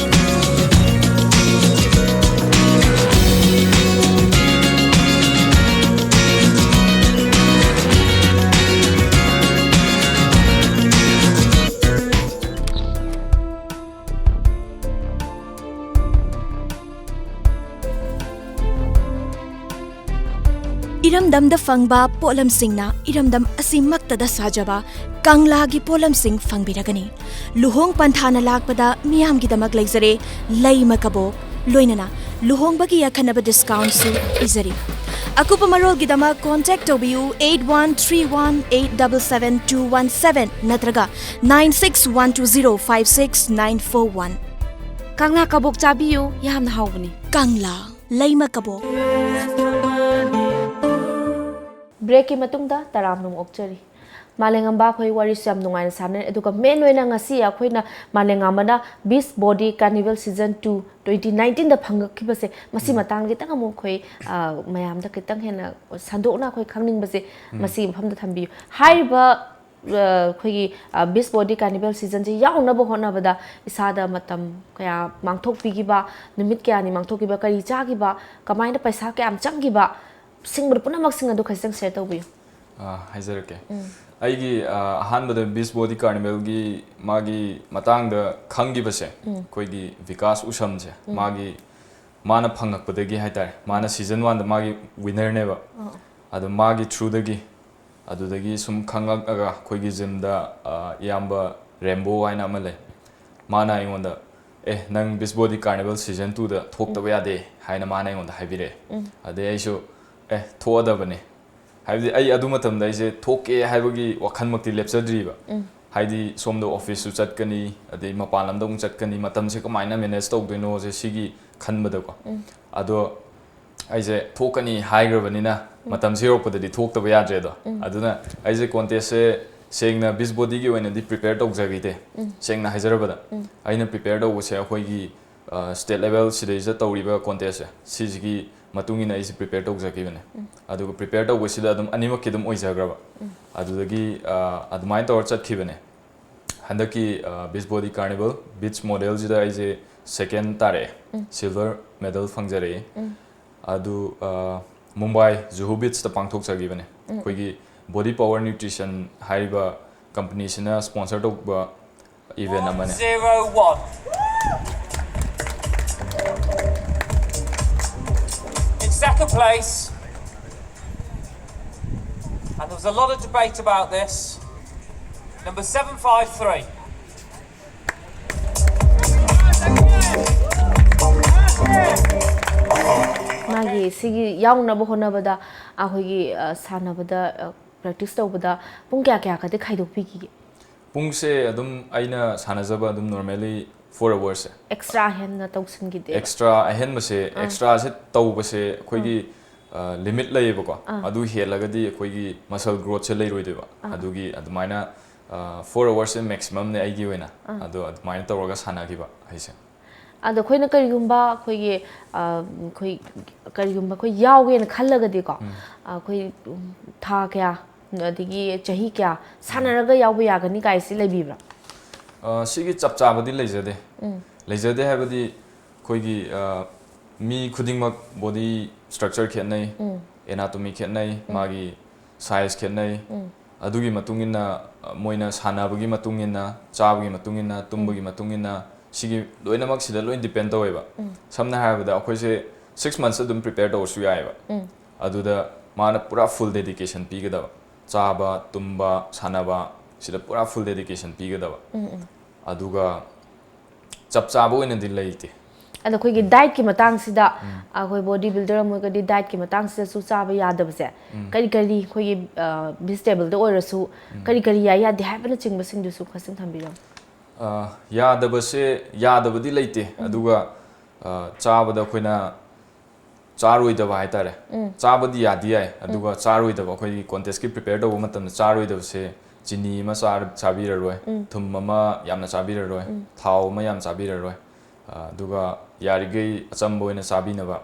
ꯏꯔꯝꯗꯝꯗ ꯐꯪꯕ ꯄꯣꯠꯂꯝꯁꯤꯡꯅ ꯏꯔꯝꯗꯝ ꯑꯁꯤꯃꯛꯇꯗ ꯁꯥꯖꯕ ꯀꯪꯂꯥꯒꯤ ꯄꯣꯠꯂꯝꯁꯤꯡ ꯐꯪꯕꯤꯔꯒꯅꯤ꯫ ꯂꯨꯍꯣꯡ ꯄꯟꯊꯥꯅ ꯂꯥꯛꯄꯗ ꯃꯤꯌꯥꯝꯒꯤꯗꯃꯛ ꯂꯩꯖꯔꯦ ꯂꯩꯃ ꯀꯕꯣꯛ, ꯂꯣꯏꯅꯅ ꯂꯨꯍꯣꯡꯕꯒꯤ ꯑꯈꯟꯅꯕ ꯗꯤꯁꯀꯥꯎꯟꯁꯨ ꯄꯤꯖꯔꯤ꯫ ꯑꯀꯨꯞꯄ ꯃꯔꯣꯜꯒꯤꯗꯃꯛ ꯀꯣꯟꯇꯦꯛ ꯇꯧꯕꯤꯌꯨ eight one three one eight double seven two one seven ꯅꯠꯇ꯭ꯔꯒ nine six one two zero five six nine four one꯫ ꯀꯪꯂꯥ ꯀꯕꯣꯛ ꯆꯥꯕꯤꯌꯨ, ꯌꯥꯝꯅ ꯍꯥꯎꯕꯅꯤ꯫ ꯀꯪꯂꯥ ꯂꯩꯃ ꯀꯕꯣꯛ꯫ ꯕ꯭ꯔꯦꯛꯀꯤ ꯃꯇꯨꯡꯗ ꯇꯔꯥꯝꯅ ꯑꯃꯨꯛ ꯑꯣꯛꯆꯔꯤ꯫ ꯃꯥꯂꯦꯝꯉꯝꯕ, ꯑꯩꯈꯣꯏ ꯋꯥꯔꯤꯁꯨ ꯌꯥꯝ ꯅꯨꯡꯉꯥꯏꯅ ꯁꯥꯟꯅꯔꯦ, ꯑꯗꯨꯒ ꯃꯦꯟ ꯑꯣꯏꯅ ꯉꯁꯤ ꯑꯩꯈꯣꯏꯅ ꯃꯥꯂꯦꯝꯉꯝꯕꯅ Beast Body Carnival Season two twenty nineteenꯗ ꯐꯪꯉꯛꯈꯤꯕꯁꯦ, ꯃꯁꯤ ꯎꯝ꯫ ꯃꯇꯥꯡꯗ ꯈꯤꯇꯪ ꯑꯃꯨꯛ ꯑꯩꯈꯣꯏ, ꯑ, ꯃꯌꯥꯝꯗ ꯈꯤꯇꯪ ꯍꯦꯟꯅ ꯁꯟꯗꯣꯛꯅ ꯑꯩꯈꯣꯏ ꯈꯪꯅꯤꯡꯕꯁꯦ, ꯎꯝ꯫ ꯃꯁꯤꯒꯤ ꯃꯐꯝꯗ ꯊꯝꯕꯤꯌꯨ꯫ ꯍꯥꯏꯔꯤꯕ, ꯑ, ꯑꯩꯈꯣꯏꯒꯤ, ꯑ, Beast Body Carnival Seasonꯁꯦ ꯌꯥꯎꯅꯕ ꯍꯣꯠꯅꯕꯗ ꯏꯁꯥꯗ ꯃꯇꯝ ꯀꯌꯥ ꯃꯥꯡꯊꯣꯛꯄꯤꯈꯤꯕ, ꯅꯨꯃꯤꯠ ꯀꯌꯥꯅꯤ ꯃꯥꯡꯊꯣꯛꯈꯤꯕ, ꯀꯔꯤ ꯆꯥꯈꯤꯕ, ꯀꯃꯥꯏꯅ ꯄꯩꯁꯥ ꯀꯌꯥꯝ ꯆꯪꯈꯤꯕ, ꯁꯤꯡꯕꯗ ꯄꯨꯝꯅꯃꯛꯁꯤꯡ ꯑꯗꯨ ꯈꯖꯤꯛꯇꯪ ꯁꯤꯌꯔ ꯇꯧꯕꯤꯌꯨ꯫ ꯑꯥ, ꯍꯥꯏꯖꯔꯛꯀꯦ꯫ ꯎꯝ꯫ ꯑꯩꯒꯤ, ꯑꯥ, ꯑꯍꯥꯟꯕꯗ Beast Body Carnivalꯒꯤ ꯃꯥꯒꯤ ꯃꯇꯥꯡꯗ ꯈꯪꯈꯤꯕꯁꯦ, ꯎꯝ꯫ ꯑꯩꯈꯣꯏꯒꯤ ꯕꯤꯀꯥꯁ ꯎꯁꯝꯁꯦ, ꯎꯝ꯫ ꯃꯥꯒꯤ ꯃꯥꯅ ꯐꯪꯉꯛꯄꯗꯒꯤ ꯍꯥꯏꯇꯥꯔꯦ, ꯃꯥꯅ ꯁꯤꯖꯟ ꯋꯥꯟꯗ ꯃꯥꯒꯤ ꯋꯤꯟꯅꯔꯅꯦꯕ꯫ ꯑꯗꯣ ꯃꯥꯒꯤ ꯊ꯭ꯔꯨꯗꯒꯤ, ꯑꯗꯨꯗꯒꯤ ꯁꯨꯝ ꯈꯪꯂꯛꯑꯒ ꯑꯩꯈꯣꯏꯒꯤ ꯖꯤꯝꯗ, ꯑ, ꯏꯌꯥꯝꯕ ꯔꯦꯝꯕꯣ ꯍꯥꯏꯅ ꯑꯃ ꯂꯩ, ꯃꯥꯅ ꯑꯩꯉꯣꯟꯗ, "ꯑꯦ, ꯅꯪ ꯕꯤꯆ ꯕꯣꯗꯤ ꯀꯥꯔꯅꯤꯚꯦꯜ ꯁꯤꯖꯟ ꯇꯨꯗ ꯊꯣꯛꯇꯕ ꯌꯥꯗꯦ" ꯍꯥꯏꯅ ꯃꯥꯅ ꯑꯩꯉꯣꯟꯗ ꯍꯥꯏꯕꯤꯔꯛꯑꯦ꯫ ꯑꯗꯩ ꯑꯩꯁꯨ, "ꯑꯦ, ꯊꯣꯛꯑꯗꯕꯅꯤ"꯫ ꯍꯥꯏꯕꯗꯤ ꯑꯩ ꯑꯗꯨ ꯃꯇꯝꯗ ꯑꯩꯁꯦ ꯊꯣꯛꯀꯦ ꯍꯥꯏꯕꯒꯤ ꯋꯥꯈꯜꯃꯛꯇꯤ ꯂꯦꯞꯆꯗ꯭ꯔꯤꯕ꯫ ꯍꯥꯏꯗꯤ ꯁꯣꯝꯗ ꯑꯣꯐꯤꯁꯁꯨ ꯆꯠꯀꯅꯤ, ꯑꯗꯩ ꯃꯄꯥꯟ ꯂꯝꯗ ꯑꯃꯨꯛ ꯆꯠꯀꯅꯤ, ꯃꯇꯝꯁꯦ ꯀꯃꯥꯏꯅ ꯃꯦꯅꯦꯖ ꯇꯧꯗꯣꯏꯅꯣꯁꯦ ꯁꯤꯒꯤ ꯈꯟꯕꯗꯀꯣ꯫ ꯑꯗꯣ ꯑꯩꯁꯦ ꯊꯣꯛꯀꯅꯤ ꯍꯥꯏꯈ꯭ꯔꯕꯅꯤꯅ ꯃꯇꯝꯁꯦ ꯌꯧꯔꯛꯄꯗꯗꯤ ꯊꯣꯛꯇꯕ ꯌꯥꯗ꯭ꯔꯦꯗꯣ꯫ ꯑꯗꯨꯅ ꯑꯩꯁꯦ ꯀꯣꯟꯇꯦꯁꯁꯦ ꯁꯦꯡꯅ ꯕꯤꯆ ꯕꯣꯗꯤꯒꯤ ꯑꯣꯏꯅꯗꯤ ꯄ꯭ꯔꯤꯄꯦꯌꯔ ꯇꯧꯖꯈꯤꯗꯦ꯫ ꯁꯦꯡꯅ ꯍꯥꯏꯖꯔꯕꯗ, ꯑꯩꯅ ꯄ꯭ꯔꯤꯄꯦꯌꯔ ꯇꯧꯕꯁꯦ ꯑꯩꯈꯣꯏꯒꯤ, ꯑ, ꯁ꯭ꯇꯦꯠ ꯂꯦꯚꯦꯜ ꯁꯤꯗꯩꯁꯤꯗ ꯇꯧꯔꯤꯕ ꯀꯣꯟꯇꯦꯁꯁꯦ, ꯁꯤꯁꯤꯒꯤ ꯃꯇꯨꯡ ꯏꯟꯅ ꯑꯩꯁꯦ ꯄ꯭ꯔꯤꯄꯦꯌꯔ ꯇꯧꯖꯈꯤꯕꯅꯦ꯫ ꯑꯗꯨꯒ ꯄ꯭ꯔꯤꯄꯦꯌꯔ ꯇꯧꯕꯁꯤꯗ ꯑꯗꯨꯝ ꯑꯅꯤꯃꯛꯀꯤ ꯑꯗꯨꯝ ꯑꯣꯏꯖꯈ꯭ꯔꯕ꯫ ꯑꯗꯨꯗꯒꯤ, ꯑ, ꯑꯗꯨꯃꯥꯏꯅ ꯇꯧꯔ ꯆꯠꯈꯤꯕꯅꯦ꯫ ꯍꯟꯗꯛꯀꯤ, ꯑ, ꯕꯤꯆ ꯕꯣꯗꯤ ꯀꯥꯔꯅꯤꯚꯦꯜ, ꯕꯤꯆ ꯃꯣꯗꯦꯜꯁꯤꯗ ꯑꯩꯁꯦ ꯁꯦꯀꯦꯟ ꯇꯥꯔꯛꯑꯦ, ꯁꯤꯜꯚꯔ ꯃꯦꯗꯜ ꯐꯪꯖꯔꯛꯑꯦ꯫ ꯑꯗꯨ, ꯑ, ꯃꯨꯝꯕꯥꯏ ꯖꯨꯍꯨ ꯕꯤꯆꯇ ꯄꯥꯡꯊꯣꯛꯆꯈꯤꯕꯅꯦ꯫ ꯑꯩꯈꯣꯏꯒꯤ ꯕꯣꯗꯤ ꯄꯥꯋꯔ ꯅ꯭ꯌꯨꯇ꯭ꯔꯤꯁꯟ ꯍꯥꯏꯔꯤꯕ ꯀꯝꯄꯅꯤꯁꯤꯅ ꯁ꯭ꯄꯣꯟꯁꯔ ꯇꯧꯕ ꯏꯚꯦꯟ ꯑꯃꯅꯦ꯫ Zero one. In second place, and there was a lot of debate about this, number seven five three. ꯃꯥꯒꯤ ꯁꯤꯒꯤ ꯌꯥꯎꯅꯕ ꯍꯣꯠꯅꯕꯗ ꯑꯩꯈꯣꯏꯒꯤ, ꯑ, ꯁꯥꯟꯅꯕꯗ, ꯑ, ꯄ꯭ꯔꯦꯛꯇꯤꯁ ꯇꯧꯕꯗ ꯄꯨꯡ ꯀꯌꯥ ꯀꯌꯥꯒꯗꯤ ꯈꯥꯏꯗꯣꯛꯄꯤꯈꯤꯒꯦ? ꯄꯨꯡꯁꯦ ꯑꯗꯨꯝ ꯑꯩꯅ ꯁꯥꯟꯅꯖꯕ ꯑꯗꯨꯝ ꯅꯣꯔꯃꯦꯂꯤ ꯐꯣꯔ ꯑꯋꯔꯁꯦ꯫ ꯑꯦꯛꯁꯇ꯭ꯔꯥ ꯍꯦꯟꯅ ꯇꯧꯁꯤꯟꯈꯤꯗꯦ? ꯑꯦꯛꯁꯇ꯭ꯔꯥ ꯑꯍꯦꯟꯕꯁꯦ, ꯑꯦꯛꯁꯇ꯭ꯔꯥꯁꯦ ꯇꯧꯕꯁꯦ ꯑꯩꯈꯣꯏꯒꯤ, ꯑ, ꯂꯤꯃꯤꯠ ꯂꯩꯌꯦꯕꯀꯣ꯫ ꯑꯗꯨ ꯍꯦꯜꯂꯒꯗꯤ ꯑꯩꯈꯣꯏꯒꯤ ꯃꯁꯜ ꯒ꯭ꯔꯣꯠꯁꯦ ꯂꯩꯔꯣꯏꯗꯣꯏꯕ꯫ ꯑꯗꯨꯒꯤ ꯑꯗꯨꯃꯥꯏꯅ, ꯑ, ꯐꯣꯔ ꯑꯋꯔꯁꯦ ꯃꯦꯛꯁꯤꯃꯝꯅꯦ ꯑꯩꯒꯤ ꯑꯣꯏꯅ꯫ ꯑꯗꯣ ꯑꯗꯨꯃꯥꯏꯅ ꯇꯧꯔꯒ ꯁꯥꯟꯅꯈꯤꯕ ꯑꯩꯁꯦ꯫ ꯑꯗꯣ ꯑꯩꯈꯣꯏꯅ ꯀꯔꯤꯒꯨꯝꯕ ꯑꯩꯈꯣꯏꯒꯤ, ꯑ, ꯑꯩꯈꯣꯏ ꯀꯔꯤꯒꯨꯝꯕ ꯑꯩꯈꯣꯏ ꯌꯥꯎꯒꯦꯅ ꯈꯜꯂꯒꯗꯤꯀꯣ, ꯑ, ꯑꯩꯈꯣꯏ, ꯎꯝ, ꯊꯥ ꯀꯌꯥ ꯑꯗꯒꯤ ꯆꯍꯤ ꯀꯌꯥ ꯁꯥꯟꯅꯔꯒ ꯌꯥꯎꯕ ꯌꯥꯒꯅꯤ ꯀꯥꯏꯁꯤ ꯂꯩꯕꯤꯕ꯭ꯔꯥ? ꯑ, ꯁꯤꯒꯤ ꯆꯞ ꯆꯥꯕꯗꯤ ꯂꯩꯖꯗꯦ꯫ ꯂꯩꯖꯗꯦ ꯍꯥꯏꯕꯗꯤ ꯑꯩꯈꯣꯏꯒꯤ, ꯑ, ꯃꯤ ꯈꯨꯗꯤꯡꯃꯛ ꯕꯣꯗꯤ ꯁ꯭ꯇ꯭ꯔꯛꯆꯔ ꯈꯦꯠꯅꯩ, ꯑꯦꯅꯥꯇꯣꯃꯤ ꯈꯦꯠꯅꯩ, ꯃꯥꯒꯤ ꯁꯥꯏꯖ ꯈꯦꯠꯅꯩ꯫ ꯑꯗꯨꯒꯤ ꯃꯇꯨꯡ ꯏꯟꯅ, ꯑ, ꯃꯣꯏꯅ ꯁꯥꯟꯅꯕꯒꯤ ꯃꯇꯨꯡ ꯏꯟꯅ, ꯆꯥꯕꯒꯤ ꯃꯇꯨꯡ ꯏꯟꯅ, ꯇꯨꯝꯕꯒꯤ ꯃꯇꯨꯡ ꯏꯟꯅ, ꯁꯤꯒꯤ ꯂꯣꯏꯅꯃꯛ ꯁꯤꯗ ꯂꯣꯏ depend ꯇꯧꯋꯦꯕ꯫ ꯁꯝꯅ ꯍꯥꯏꯔꯕꯗ ꯑꯩꯈꯣꯏꯁꯦ six months ꯑꯗꯨꯝ prepare ꯇꯧꯔꯁꯨ ꯌꯥꯏꯑꯕ꯫ ꯑꯗꯨꯗ ꯃꯥꯅ ꯄꯨꯔꯥ full dedication ꯄꯤꯒꯗꯕ, ꯆꯥꯕ ꯇꯨꯝꯕ ꯁꯥꯟꯅꯕ ꯁꯤꯗ ꯄꯨꯔꯥ full dedication ꯄꯤꯒꯗꯕ꯫ ꯑꯗꯨꯒ ꯆꯞ ꯆꯥꯕ ꯑꯣꯏꯅꯗꯤ ꯂꯩꯇꯦ꯫ ꯑꯗꯣ ꯑꯩꯈꯣꯏꯒꯤ dietꯀꯤ ꯃꯇꯥꯡꯁꯤꯗ ꯑꯩꯈꯣꯏ body builder ꯑꯃ ꯑꯣꯏꯔꯒꯗꯤ dietꯀꯤ ꯃꯇꯥꯡꯁꯤꯗꯁꯨ ꯆꯥꯕ ꯌꯥꯗꯕꯁꯦ ꯀꯔꯤ ꯀꯔꯤ ꯑꯩꯈꯣꯏꯒꯤ vegetableꯗ ꯑꯣꯏꯔꯁꯨ ꯀꯔꯤ ꯀꯔꯤ ꯌꯥꯏ ꯌꯥꯗꯦ ꯍꯥꯏꯕꯅꯆꯤꯡꯕꯁꯤꯡꯗꯨꯁꯨ ꯈꯔ ꯁꯨꯝ ꯊꯝꯕꯤꯔꯝꯃꯨ꯫ ꯑ, ꯌꯥꯗꯕꯁꯦ ꯌꯥꯗꯕꯗꯤ ꯂꯩꯇꯦ꯫ ꯑꯗꯨꯒ ꯑ, ꯆꯥꯕꯗ ꯑꯩꯈꯣꯏꯅ ꯆꯥꯔꯣꯏꯗꯕ ꯍꯥꯏꯇꯥꯔꯦ꯫ ꯆꯥꯕꯗꯤ ꯌꯥꯗꯤ ꯌꯥꯏ, ꯑꯗꯨꯒ ꯆꯥꯔꯣꯏꯗꯕ, ꯑꯩꯈꯣꯏꯒꯤ contestꯀꯤ prepare ꯇꯧꯕ ꯃꯇꯝꯗ ꯆꯥꯔꯣꯏꯗꯕꯁꯦ ꯆꯤꯅꯤ ꯑꯃ ꯆꯥꯔ- ꯆꯥꯕꯤꯔꯔꯣꯏ, ꯊꯨꯝ ꯑꯃ ꯌꯥꯝꯅ ꯆꯥꯕꯤꯔꯔꯣꯏ, ꯊꯥꯎ ꯑꯃ ꯌꯥꯝ ꯆꯥꯕꯤꯔꯔꯣꯏ꯫ ꯑ, ꯑꯗꯨꯒ ꯌꯥꯔꯤꯈꯩ ꯑꯆꯝꯕ ꯑꯣꯏꯅ ꯆꯥꯕꯤꯅꯕ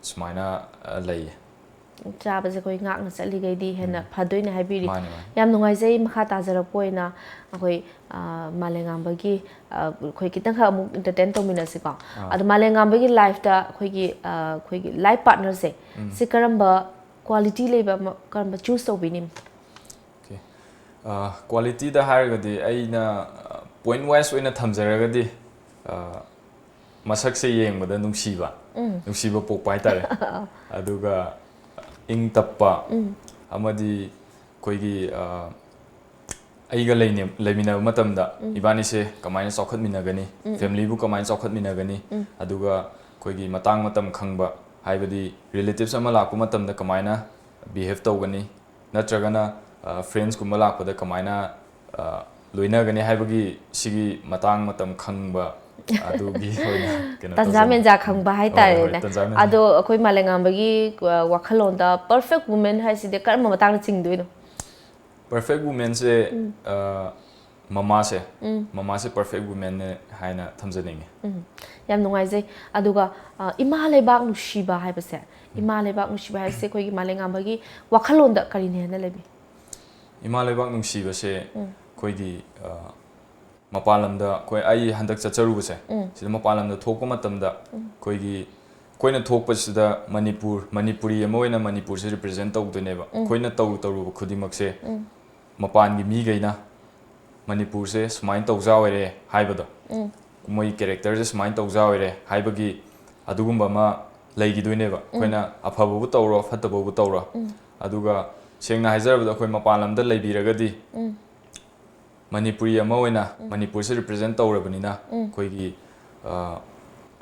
ꯁꯨꯃꯥꯏꯅ ꯑ, ꯂꯩꯌꯦ꯫ ꯆꯥꯕꯁꯦ ꯑꯩꯈꯣꯏ ꯉꯥꯛꯅ ꯆꯠꯂꯤꯈꯩꯗꯤ ꯍꯦꯟꯅ ꯐꯗꯣꯏꯅꯦ ꯍꯥꯏꯕꯤꯔꯤ꯫ ꯃꯥꯅꯦ, ꯃꯥꯅꯦ꯫ ꯌꯥꯝ ꯅꯨꯡꯉꯥꯏꯖꯩ꯫ ꯃꯈꯥ ꯇꯥꯖꯔꯛꯄ ꯑꯣꯏꯅ ꯑꯩꯈꯣꯏ ꯑ, ꯃꯥꯂꯦꯝꯉꯥꯟꯕꯒꯤ ꯑ, ꯑꯩꯈꯣꯏ ꯈꯤꯇꯪꯈꯛ ꯑꯃꯨꯛ entertain ꯇꯧꯃꯤꯟꯅꯁꯤꯀꯣ꯫ ꯑꯗꯣ ꯃꯥꯂꯦꯝꯉꯥꯟꯕꯒꯤ lifeꯇ ꯑꯩꯈꯣꯏꯒꯤ ꯑ, ꯑꯩꯈꯣꯏꯒꯤ life partnerꯁꯦ ꯁꯤ ꯀꯔꯝꯕ quality ꯂꯩꯕ ꯑꯃ- ꯀꯔꯝꯕ choose ꯇꯧꯕꯤꯅꯤ? Okay꯫ ꯑ, qualityꯗ ꯍꯥꯏꯔꯒꯗꯤ ꯑꯩꯅ ꯑ, point wise ꯑꯣꯏꯅ ꯊꯝꯖꯔꯒꯗꯤ ꯑ, ꯃꯁꯛꯁꯦ ꯌꯦꯡꯕꯗ ꯅꯨꯡꯁꯤꯕ, ꯅꯨꯡꯁꯤꯕ ꯄꯣꯛꯄ ꯍꯥꯏꯇꯥꯔꯦ꯫ ꯑꯗꯨꯒ ꯏꯪ ꯇꯞꯄ ꯑꯃꯗꯤ ꯑꯩꯈꯣꯏꯒꯤ ꯑ, ꯑꯩꯒ ꯂꯩꯅ- ꯂꯩꯃꯤꯟꯅꯕ ꯃꯇꯝꯗ ꯏꯕꯥꯅꯤꯁꯦ ꯀꯃꯥꯏꯅ ꯆꯥꯎꯈꯠꯃꯤꯟꯅꯒꯅꯤ, familyꯕꯨ ꯀꯃꯥꯏꯅ ꯆꯥꯎꯈꯠꯃꯤꯟꯅꯒꯅꯤ, ꯑꯗꯨꯒ ꯑꯩꯈꯣꯏꯒꯤ ꯃꯇꯥꯡ ꯃꯇꯝ ꯈꯪꯕ, ꯍꯥꯏꯕꯗꯤ relatives ꯑꯃ ꯂꯥꯛꯄ ꯃꯇꯝꯗ ꯀꯃꯥꯏꯅ behave ꯇꯧꯒꯅꯤ, ꯅꯠꯇ꯭ꯔꯒꯅ ꯑ, friendsꯀꯨꯝꯕ ꯂꯥꯛꯄꯗ ꯀꯃꯥꯏꯅ ꯑ, ꯂꯣꯏꯅꯒꯅꯤ ꯍꯥꯏꯕꯒꯤ ꯁꯤꯒꯤ ꯃꯇꯥꯡ ꯃꯇꯝ ꯈꯪꯕ ꯑꯗꯨꯒꯤ ꯑꯣꯏꯅ ꯀꯩꯅꯣ ꯇꯟꯖꯥ ꯇꯧꯖꯕꯅꯤ꯫ ꯃꯦꯟꯖꯥ ꯈꯪꯕ ꯍꯣꯏ, ꯍꯣꯏ, ꯍꯥꯏꯇꯥꯔꯦꯅꯦ꯫ ꯇꯟꯖꯥ ꯃꯦꯟꯖꯥ꯫ ꯑꯗꯣ ꯑꯩꯈꯣꯏ ꯃꯥꯂꯦꯝꯉꯥꯟꯕꯒꯤ ꯑ, ꯋꯥꯈꯜꯂꯣꯟꯗ perfect woman ꯍꯥꯏꯁꯤꯗꯤ ꯀꯔꯝꯕ ꯃꯇꯥꯡꯗ ꯆꯤꯡꯗꯣꯏꯅꯣ? Perfect womanꯁꯦ ꯑ, ꯃꯃꯥꯁꯦ, ꯃꯃꯥꯁꯦ perfect womanꯅꯦ ꯍꯥꯏꯅ ꯊꯝꯖꯅꯤꯡꯉꯤ꯫ ꯎꯝ, ꯌꯥꯝ ꯅꯨꯡꯉꯥꯏꯖꯩ꯫ ꯑꯗꯨꯒ ꯑ, ꯏꯃꯥ ꯂꯩꯕꯥꯛ ꯅꯨꯡꯁꯤꯕ ꯍꯥꯏꯕꯁꯦ, ꯏꯃꯥ ꯂꯩꯕꯥꯛ ꯅꯨꯡꯁꯤꯕ ꯍꯥꯏꯕꯁꯦ ꯑꯩꯈꯣꯏꯒꯤ ꯃꯥꯂꯦꯝꯉꯥꯟꯕꯒꯤ ꯋꯥꯈꯜꯂꯣꯟꯗ ꯀꯔꯤꯅ ꯍꯦꯟꯅ ꯂꯩꯕꯤ? ꯏꯃꯥ ꯂꯩꯕꯥꯛ ꯅꯨꯡꯁꯤꯕꯁꯦ ꯑꯩꯈꯣꯏꯒꯤ ꯑ, ꯃꯄꯥꯟ ꯂꯝꯗ ꯑꯩꯈꯣꯏ ꯑꯩ ꯍꯟꯗꯛ ꯆꯠꯆꯔꯨꯕꯁꯦ, ꯁꯤꯗ ꯃꯄꯥꯟ ꯂꯝꯗ ꯊꯣꯛꯄ ꯃꯇꯝꯗ ꯑꯩꯈꯣꯏꯒꯤ ꯑꯩꯈꯣꯏꯅ ꯊꯣꯛꯄꯁꯤꯗ ꯃꯅꯤꯄꯨꯔ, ꯃꯅꯤꯄꯨꯔꯤ ꯑꯃ ꯑꯣꯏꯅ ꯃꯅꯤꯄꯨꯔꯁꯦ represent ꯇꯧꯗꯣꯏꯅꯦꯕ꯫ ꯑꯩꯈꯣꯏꯅ ꯇꯧꯔꯨ ꯇꯧꯔꯨꯕ ꯈꯨꯗꯤꯡꯃꯛꯁꯦ ꯃꯄꯥꯟꯒꯤ ꯃꯤꯈꯩꯅ ꯃꯅꯤꯄꯨꯔꯁꯦ ꯁꯨꯃꯥꯏꯅ ꯇꯧꯖꯥꯎꯔꯦ ꯍꯥꯏꯕꯗꯣ, ꯃꯣꯏ ꯀꯦꯔꯦꯛꯇꯔꯁꯦ ꯁꯨꯃꯥꯏꯅ ꯇꯧꯖꯥ ꯑꯣꯏꯔꯦ ꯍꯥꯏꯕꯒꯤ ꯑꯗꯨꯒꯨꯝꯕ ꯑꯃ ꯂꯩꯈꯤꯗꯣꯏꯅꯦꯕ꯫ ꯑꯩꯈꯣꯏꯅ ꯑꯐꯕꯕꯨ ꯇꯧꯔꯣ, ꯐꯠꯇꯕꯕꯨ ꯇꯧꯔꯣ꯫ ꯑꯗꯨꯒ ꯁꯦꯡꯅ ꯍꯥꯏꯖꯔꯕꯗ, ꯑꯩꯈꯣꯏ ꯃꯄꯥꯟ ꯂꯝꯗ ꯂꯩꯕꯤꯔꯒꯗꯤ, ꯃꯅꯤꯄꯨꯔꯤ ꯑꯃ ꯑꯣꯏꯅ ꯃꯅꯤꯄꯨꯔꯁꯦ ꯔꯤꯄ꯭ꯔꯖꯦꯟ ꯇꯧꯔꯕꯅꯤꯅ, ꯑꯩꯈꯣꯏꯒꯤ, ꯑ,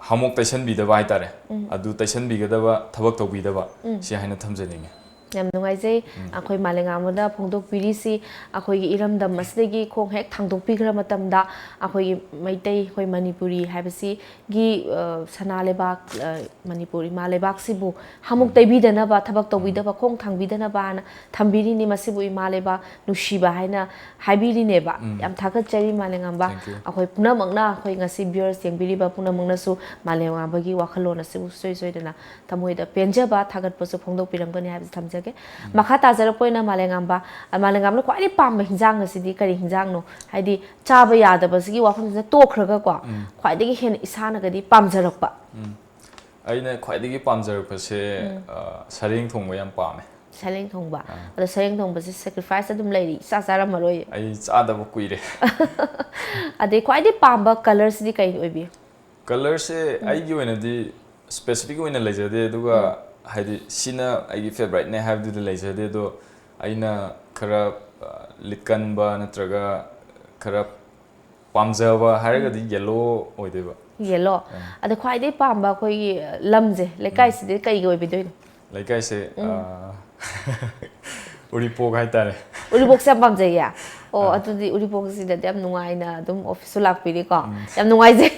ꯍꯥꯃꯣꯛ ꯇꯩꯁꯟꯕꯤꯗꯕ ꯍꯥꯏꯇꯥꯔꯦ꯫ ꯑꯗꯨ ꯇꯩꯁꯟꯕꯤꯒꯗꯕ ꯊꯕꯛ ꯇꯧꯕꯤꯗꯕ, ꯁꯤ ꯍꯥꯏꯅ ꯊꯝꯖꯅꯤꯡꯉꯤ꯫ ꯌꯥꯝ ꯅꯨꯡꯉꯥꯏꯖꯩ꯫ ꯑꯩꯈꯣꯏ ꯃꯥꯂꯦꯝꯉꯥꯟꯕꯅ ꯐꯣꯡꯗꯣꯛꯄꯤꯔꯤꯁꯤ ꯑꯩꯈꯣꯏꯒꯤ ꯏꯔꯝꯗꯝ ꯑꯁꯤꯗꯒꯤ ꯈꯣꯡ ꯍꯦꯛ ꯊꯥꯡꯗꯣꯛꯄꯤꯈ꯭ꯔ ꯃꯇꯝꯗ ꯑꯩꯈꯣꯏꯒꯤ ꯃꯩꯇꯩ, ꯑꯩꯈꯣꯏ ꯃꯅꯤꯄꯨꯔꯤ ꯍꯥꯏꯕꯁꯤꯒꯤ, ꯑ, ꯁꯅꯥ ꯂꯩꯕꯥꯛ, ꯑ, ꯃꯅꯤꯄꯨꯔ ꯏꯃꯥ ꯂꯩꯕꯥꯛꯁꯤꯕꯨ ꯍꯥꯃꯨꯛ ꯇꯩꯕꯤꯗꯅꯕ, ꯊꯕꯛ ꯇꯧꯕꯤꯗꯕ, ꯈꯣꯡ ꯊꯥꯡꯕꯤꯗꯅꯕ ꯍꯥꯏꯅ ꯊꯝꯕꯤꯔꯤꯅꯤ꯫ ꯃꯁꯤꯕꯨ ꯏꯃꯥ ꯂꯩꯕꯥꯛ ꯅꯨꯡꯁꯤꯕ ꯍꯥꯏꯅ ꯍꯥꯏꯕꯤꯔꯤꯅꯦꯕ꯫ ꯌꯥꯝ ꯊꯥꯒꯠꯆꯔꯤ ꯃꯥꯂꯦꯝꯉꯥꯟꯕ꯫ Thank you. ꯑꯩꯈꯣꯏ ꯄꯨꯝꯅꯃꯛꯅ, ꯑꯩꯈꯣꯏ ꯉꯁꯤ viewers ꯌꯦꯡꯕꯤꯔꯤꯕ ꯄꯨꯝꯅꯃꯛꯅꯁꯨ ꯃꯥꯂꯦꯝꯉꯥꯟꯕꯒꯤ ꯋꯥꯈꯜꯂꯣꯟ ꯑꯁꯤꯕꯨ ꯁꯨꯡꯁꯣꯏ ꯁꯣꯏꯗꯅ ꯊꯃꯣꯏꯗ ꯄꯦꯟꯖꯕ, ꯊꯥꯒꯠꯄꯁꯨ ꯐꯣꯡꯗꯣꯛꯄꯤꯔꯝꯒꯅꯤ ꯍꯥꯏꯕꯁꯤ ꯊꯝꯖꯒꯦ꯫ ꯃꯈꯥ ꯇꯥꯖꯔꯛꯄ ꯑꯣꯏꯅ ꯃꯥꯂꯦꯝꯉꯥꯟꯕ, ꯑ, ꯃꯥꯂꯦꯝꯉꯥꯟꯕꯅ ꯈ꯭ꯋꯥꯏꯗꯒꯤ ꯄꯥꯝꯕ ꯍꯤꯟꯖꯥꯡ ꯑꯁꯤꯗꯤ ꯀꯔꯤ ꯍꯤꯟꯖꯥꯡꯅꯣ? ꯍꯥꯏꯗꯤ ꯆꯥꯕ ꯌꯥꯗꯕꯁꯤꯒꯤ ꯋꯥꯐꯝꯁꯤꯅ ꯇꯣꯛꯈ꯭ꯔꯒꯀꯣ, ꯈ꯭ꯋꯥꯏꯗꯒꯤ ꯍꯦꯟꯅ ꯏꯁꯥꯅꯒꯗꯤ ꯄꯥꯝꯖꯔꯛꯄ꯫ ꯑꯩꯅ ꯈ꯭ꯋꯥꯏꯗꯒꯤ ꯄꯥꯝꯖꯔꯛꯄꯁꯦ, ꯑ, ꯁꯔꯦꯡ ꯊꯣꯡꯕ ꯌꯥꯝ ꯄꯥꯝꯃꯦ꯫ ꯁꯔꯦꯡ ꯊꯣꯡꯕ꯫ ꯑꯗꯣ ꯁꯔꯦꯡ ꯊꯣꯡꯕꯁꯤ sacrifice ꯑꯗꯨꯝ ꯂꯩꯔꯤ, ꯏꯆꯥ ꯆꯥꯔꯝꯃꯔꯣꯏ꯫ ꯑꯩ ꯆꯥꯗꯕ ꯀꯨꯏꯔꯦ꯫ ꯑꯗꯩ ꯈ꯭ꯋꯥꯏꯗꯒꯤ ꯄꯥꯝꯕ colour ꯁꯤꯗꯤ ꯀꯔꯤ ꯑꯣꯏꯕꯤ? Colour ꯁꯦ ꯑꯩꯒꯤ ꯑꯣꯏꯅꯗꯤ specific ꯑꯣꯏꯅ ꯂꯩꯖꯗꯦ, ꯑꯗꯨꯒ ꯍꯥꯏꯗꯤ ꯁꯤꯅ ꯑꯩꯒꯤ favourite ꯅꯦ ꯍꯥꯏꯕꯗꯨꯗꯤ ꯂꯩꯖꯗꯦ, ꯑꯗꯣ ꯑꯩꯅ ꯈꯔ, ꯑ, ꯂꯤꯠꯀꯟꯕ ꯅꯠꯇ꯭ꯔꯒ ꯈꯔ ꯄꯥꯝꯖꯕ ꯍꯥꯏꯔꯒꯗꯤ yellow ꯑꯣꯏꯗꯣꯏꯕ꯫ Yellow꯫ ꯑꯗꯣ ꯈ꯭ꯋꯥꯏꯗꯒꯤ ꯄꯥꯝꯕ ꯑꯩꯈꯣꯏꯒꯤ ꯂꯝꯁꯦ, ꯂꯩꯀꯥꯏꯁꯤꯗꯤ ꯀꯩꯒꯤ ꯑꯣꯏꯕꯤꯗꯣꯏꯅꯣ? ꯂꯩꯀꯥꯏꯁꯦ, ꯑ, ꯎꯔꯤꯄꯣꯛ ꯍꯥꯏꯇꯥꯔꯦ꯫ ꯎꯔꯤꯄꯣꯛꯁꯦ ꯌꯥꯝ ꯄꯥꯝꯖꯩꯌꯦ꯫ ꯑꯣ, ꯑꯗꯨꯗꯤ ꯎꯔꯤꯄꯣꯛꯁꯤꯗꯗꯤ ꯌꯥꯝ ꯅꯨꯡꯉꯥꯏꯅ ꯑꯗꯨꯝ office ꯁꯨ ꯂꯥꯛꯄꯤꯔꯤꯀꯣ꯫ ꯌꯥꯝ ꯅꯨꯡꯉꯥꯏꯖꯩ꯫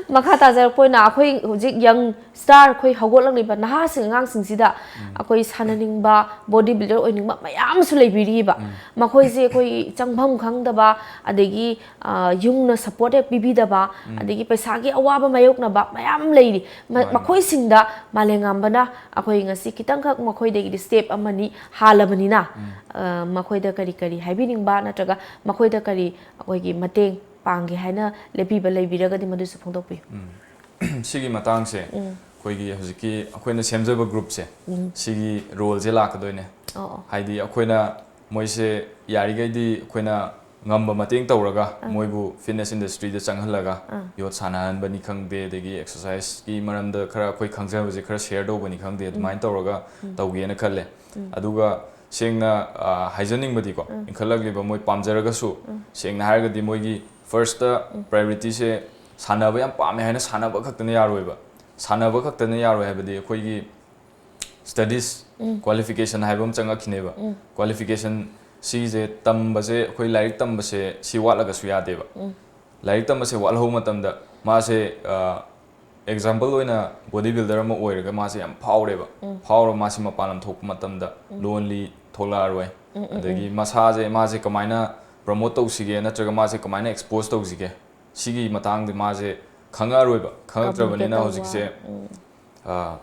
ꯃꯈꯥ ꯇꯥꯖꯔꯛꯄ ꯑꯣꯏꯅ ꯑꯩꯈꯣꯏ ꯍꯧꯖꯤꯛ young star, ꯑꯩꯈꯣꯏ ꯍꯧꯒꯠꯂꯛꯂꯤꯕ ꯅꯍꯥꯁꯤꯡ, ꯑꯉꯥꯡꯁꯤꯡꯁꯤꯗ ꯑꯩꯈꯣꯏ ꯁꯥꯟꯅꯅꯤꯡꯕ, body builder ꯑꯣꯏꯅꯤꯡꯕ ꯃꯌꯥꯝ ꯑꯃꯁꯨ ꯂꯩꯕꯤꯔꯤꯕ꯫ ꯃꯈꯣꯏꯁꯦ ꯑꯩꯈꯣꯏ ꯆꯪꯐꯝ ꯈꯪꯗꯕ, ꯑꯗꯒꯤ, ꯑ, ꯌꯨꯝꯅ support ꯍꯦꯛ ꯄꯤꯕꯤꯗꯕ, ꯑꯗꯒꯤ ꯄꯩꯁꯥꯒꯤ ꯑꯋꯥꯕ ꯃꯥꯌꯣꯛꯅꯕ ꯃꯌꯥꯝ ꯂꯩꯔꯤ꯫ ꯃ-, ꯃꯥꯅꯤ꯫ ꯃꯈꯣꯏꯁꯤꯡꯗ ꯃꯥꯂꯦꯝꯉꯥꯟꯕꯅ ꯑꯩꯈꯣꯏ ꯉꯁꯤ ꯈꯤꯇꯪꯈꯛ ꯃꯈꯣꯏꯗꯒꯤꯗꯤ step ꯑꯃꯅꯤ ꯍꯥꯜꯂꯕꯅꯤꯅ, ꯑ, ꯃꯈꯣꯏꯗ ꯀꯔꯤ ꯀꯔꯤ ꯍꯥꯏꯕꯤꯅꯤꯡꯕ ꯅꯠꯇ꯭ꯔꯒ ꯃꯈꯣꯏꯗ ꯀꯔꯤ ꯑꯩꯈꯣꯏꯒꯤ ꯃꯇꯦꯡ ꯄꯥꯡꯒꯦ ꯍꯥꯏꯅ ꯂꯦꯞꯄꯤꯕ ꯂꯩꯕꯤꯔꯒꯗꯤ ꯃꯗꯨꯁꯨ ꯐꯣꯡꯗꯣꯛꯄꯤꯌꯨ꯫ ꯁꯤꯒꯤ ꯃꯇꯥꯡꯁꯦ ꯑꯩꯈꯣꯏꯒꯤ ꯍꯧꯖꯤꯛꯀꯤ ꯑꯩꯈꯣꯏꯅ ꯁꯦꯝꯖꯕ group ꯁꯦ, ꯁꯤꯒꯤ role ꯁꯦ ꯂꯥꯛꯀꯗꯣꯏꯅꯦ꯫ ꯑꯣ, ꯑꯣ꯫ ꯍꯥꯏꯗꯤ ꯑꯩꯈꯣꯏꯅ ꯃꯣꯏꯁꯦ ꯌꯥꯔꯤꯈꯩꯗꯤ ꯑꯩꯈꯣꯏꯅ ꯉꯝꯕ ꯃꯇꯦꯡ ꯇꯧꯔꯒ ꯃꯣꯏꯕꯨ fitness industryꯗ ꯆꯪꯍꯜꯂꯒ ꯌꯣꯠ ꯁꯥꯟꯅꯍꯟꯕꯅꯤ ꯈꯪꯗꯦ, ꯑꯗꯒꯤ exerciseꯀꯤ ꯃꯔꯝꯗ ꯈꯔ ꯑꯩꯈꯣꯏ ꯈꯪꯖꯕꯁꯦ ꯈꯔ share ꯇꯧꯕꯅꯤ ꯈꯪꯗꯦ, ꯑꯗꯨꯃꯥꯏꯅ ꯇꯧꯔꯒ ꯇꯧꯒꯦꯅ ꯈꯜꯂꯦ꯫ ꯑꯗꯨꯒ ꯁꯦꯡꯅ, ꯑ, ꯍꯥꯏꯖꯅꯤꯡꯕꯗꯤꯀꯣ, ꯏꯟꯈꯠꯂꯛꯂꯤꯕ ꯃꯣꯏ ꯄꯥꯝꯖꯔꯒꯁꯨ, ꯁꯦꯡꯅ ꯍꯥꯏꯔꯒꯗꯤ ꯃꯣꯏꯒꯤ firstꯇ priorityꯁꯦ ꯁꯥꯟꯅꯕ ꯌꯥꯝ ꯄꯥꯝꯃꯦ ꯍꯥꯏꯅ ꯁꯥꯟꯅꯕ ꯈꯛꯇꯅ ꯌꯥꯔꯣꯏꯕ꯫ ꯁꯥꯟꯅꯕ ꯈꯛꯇꯅ ꯌꯥꯔꯣꯏ ꯍꯥꯏꯕꯗꯤ ꯑꯩꯈꯣꯏꯒꯤ studies qualification ꯍꯥꯏꯕ ꯑꯃ ꯆꯪꯉꯛꯈꯤꯅꯦꯕ꯫ Qualification ꯁꯤꯁꯦ ꯇꯝꯕꯁꯦ, ꯑꯩꯈꯣꯏ ꯂꯥꯏꯔꯤꯛ ꯇꯝꯕꯁꯦ ꯁꯤ ꯋꯥꯠꯂꯒꯁꯨ ꯌꯥꯗꯦꯕ꯫ ꯂꯥꯏꯔꯤꯛ ꯇꯝꯕꯁꯦ ꯋꯥꯠꯍꯧꯕ ꯃꯇꯝꯗ ꯃꯥꯁꯦ, ꯑ, example ꯑꯣꯏꯅ body builder ꯑꯃ ꯑꯣꯏꯔꯒ ꯃꯥꯁꯦ ꯌꯥꯝ ꯐꯥꯎꯔꯦꯕ꯫ ꯐꯥꯎꯔ ꯃꯥꯁꯦ ꯃꯄꯥꯟ ꯂꯝ ꯊꯣꯛꯄ ꯃꯇꯝꯗ ꯂꯣꯟꯂꯤ ꯊꯣꯛꯂꯛꯑꯔꯣꯏ꯫ ꯑꯗꯒꯤ ꯃꯁꯥꯁꯦ, ꯃꯥꯁꯦ ꯀꯃꯥꯏꯅ promote ꯇꯧꯁꯤꯒꯦ ꯅꯠꯇ꯭ꯔꯒ ꯃꯥꯁꯦ ꯀꯃꯥꯏꯅ expose ꯇꯧꯁꯤꯒꯦ, ꯁꯤꯒꯤ ꯃꯇꯥꯡꯗꯤ ꯃꯥꯁꯦ ꯈꯪꯉꯛꯑꯔꯣꯏꯕ꯫ ꯈꯪꯉꯛꯇ꯭ꯔꯕꯅꯤꯅ communicate ꯇꯧꯕ꯫ ꯍꯧꯖꯤꯛꯁꯦ, ꯑ,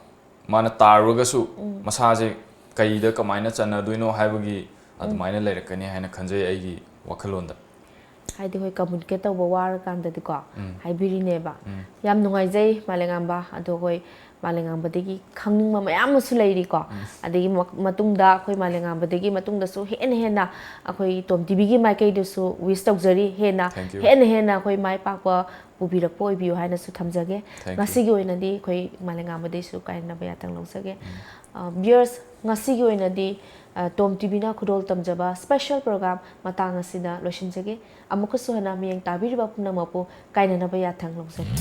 ꯃꯥꯅ ꯇꯥꯔꯨꯔꯒꯁꯨ ꯃꯁꯥꯁꯦ ꯀꯩꯗ ꯀꯃꯥꯏꯅ ꯆꯟꯅꯗꯣꯏꯅꯣ ꯍꯥꯏꯕꯒꯤ ꯑꯗꯨꯃꯥꯏꯅ ꯂꯩꯔꯛꯀꯅꯤ ꯍꯥꯏꯅ ꯈꯟꯖꯩ ꯑꯩꯒꯤ ꯋꯥꯈꯜꯂꯣꯟꯗ꯫ ꯍꯥꯏꯗꯤ ꯑꯩꯈꯣꯏ communicate ꯇꯧꯕ ꯋꯥꯔꯀꯥꯟꯗꯗꯤꯀꯣ, ꯎꯝ꯫ ꯍꯥꯏꯕꯤꯔꯤꯅꯦꯕ꯫ ꯎꯝ꯫ ꯌꯥꯝ ꯅꯨꯡꯉꯥꯏꯖꯩ ꯃꯥꯂꯦꯝꯉꯥꯟꯕ, ꯑꯗꯣ ꯑꯩꯈꯣꯏ ꯃꯥꯂꯦꯝꯉꯥꯟꯕꯗꯒꯤ ꯈꯪꯅꯤꯡꯕ ꯃꯌꯥꯝ ꯑꯃꯁꯨ ꯂꯩꯔꯤꯀꯣ꯫ ꯎꯝ꯫ ꯑꯗꯒꯤ ꯃ-, ꯃꯇꯨꯡꯗ ꯑꯩꯈꯣꯏ ꯃꯥꯂꯦꯝꯉꯥꯟꯕꯗꯒꯤ ꯃꯇꯨꯡꯗꯁꯨ ꯍꯦꯟꯅ ꯍꯦꯟꯅ ꯑꯩꯈꯣꯏ ꯇꯣꯝ ꯇꯤꯚꯤꯒꯤ ꯃꯥꯏꯀꯩꯗꯁꯨ wish ꯇꯧꯖꯔꯤ, ꯍꯦꯟꯅ, Thank you꯫ ꯍꯦꯟꯅ ꯍꯦꯟꯅ ꯑꯩꯈꯣꯏ ꯃꯥꯏ ꯄꯥꯛꯄ ꯄꯨꯕꯤꯔꯛꯄ ꯑꯣꯏꯕꯤꯌꯨ ꯍꯥꯏꯅꯁꯨ ꯊꯝꯖꯒꯦ꯫ Thank you꯫ ꯉꯁꯤꯒꯤ ꯑꯣꯏꯅꯗꯤ ꯑꯩꯈꯣꯏ ꯃꯥꯂꯦꯝꯉꯥꯟꯕꯗꯒꯤꯁꯨ ꯀꯥꯏꯅꯅꯕ ꯌꯥꯊꯪ ꯂꯧꯖꯒꯦ꯫ ꯎꯝ꯫ ꯑ, viewers, ꯉꯁꯤꯒꯤ ꯑꯣꯏꯅꯗꯤ, ꯑ, ꯇꯣꯝ ꯇꯤꯚꯤꯅ ꯈꯨꯗꯣꯜ ꯇꯝꯖꯕ special program ꯃꯇꯥꯡ ꯑꯁꯤꯗ ꯂꯣꯏꯁꯤꯟꯖꯒꯦ꯫ ꯑꯃꯨꯛꯀꯁꯨ ꯍꯟꯅ ꯃꯤꯠꯌꯦꯡ ꯇꯥꯕꯤꯔꯤꯕ ꯄꯨꯝꯅꯃꯛꯄꯨ ꯀꯥꯏꯅꯅꯕ ꯌꯥꯊꯪ ꯂꯧꯖꯒꯦ꯫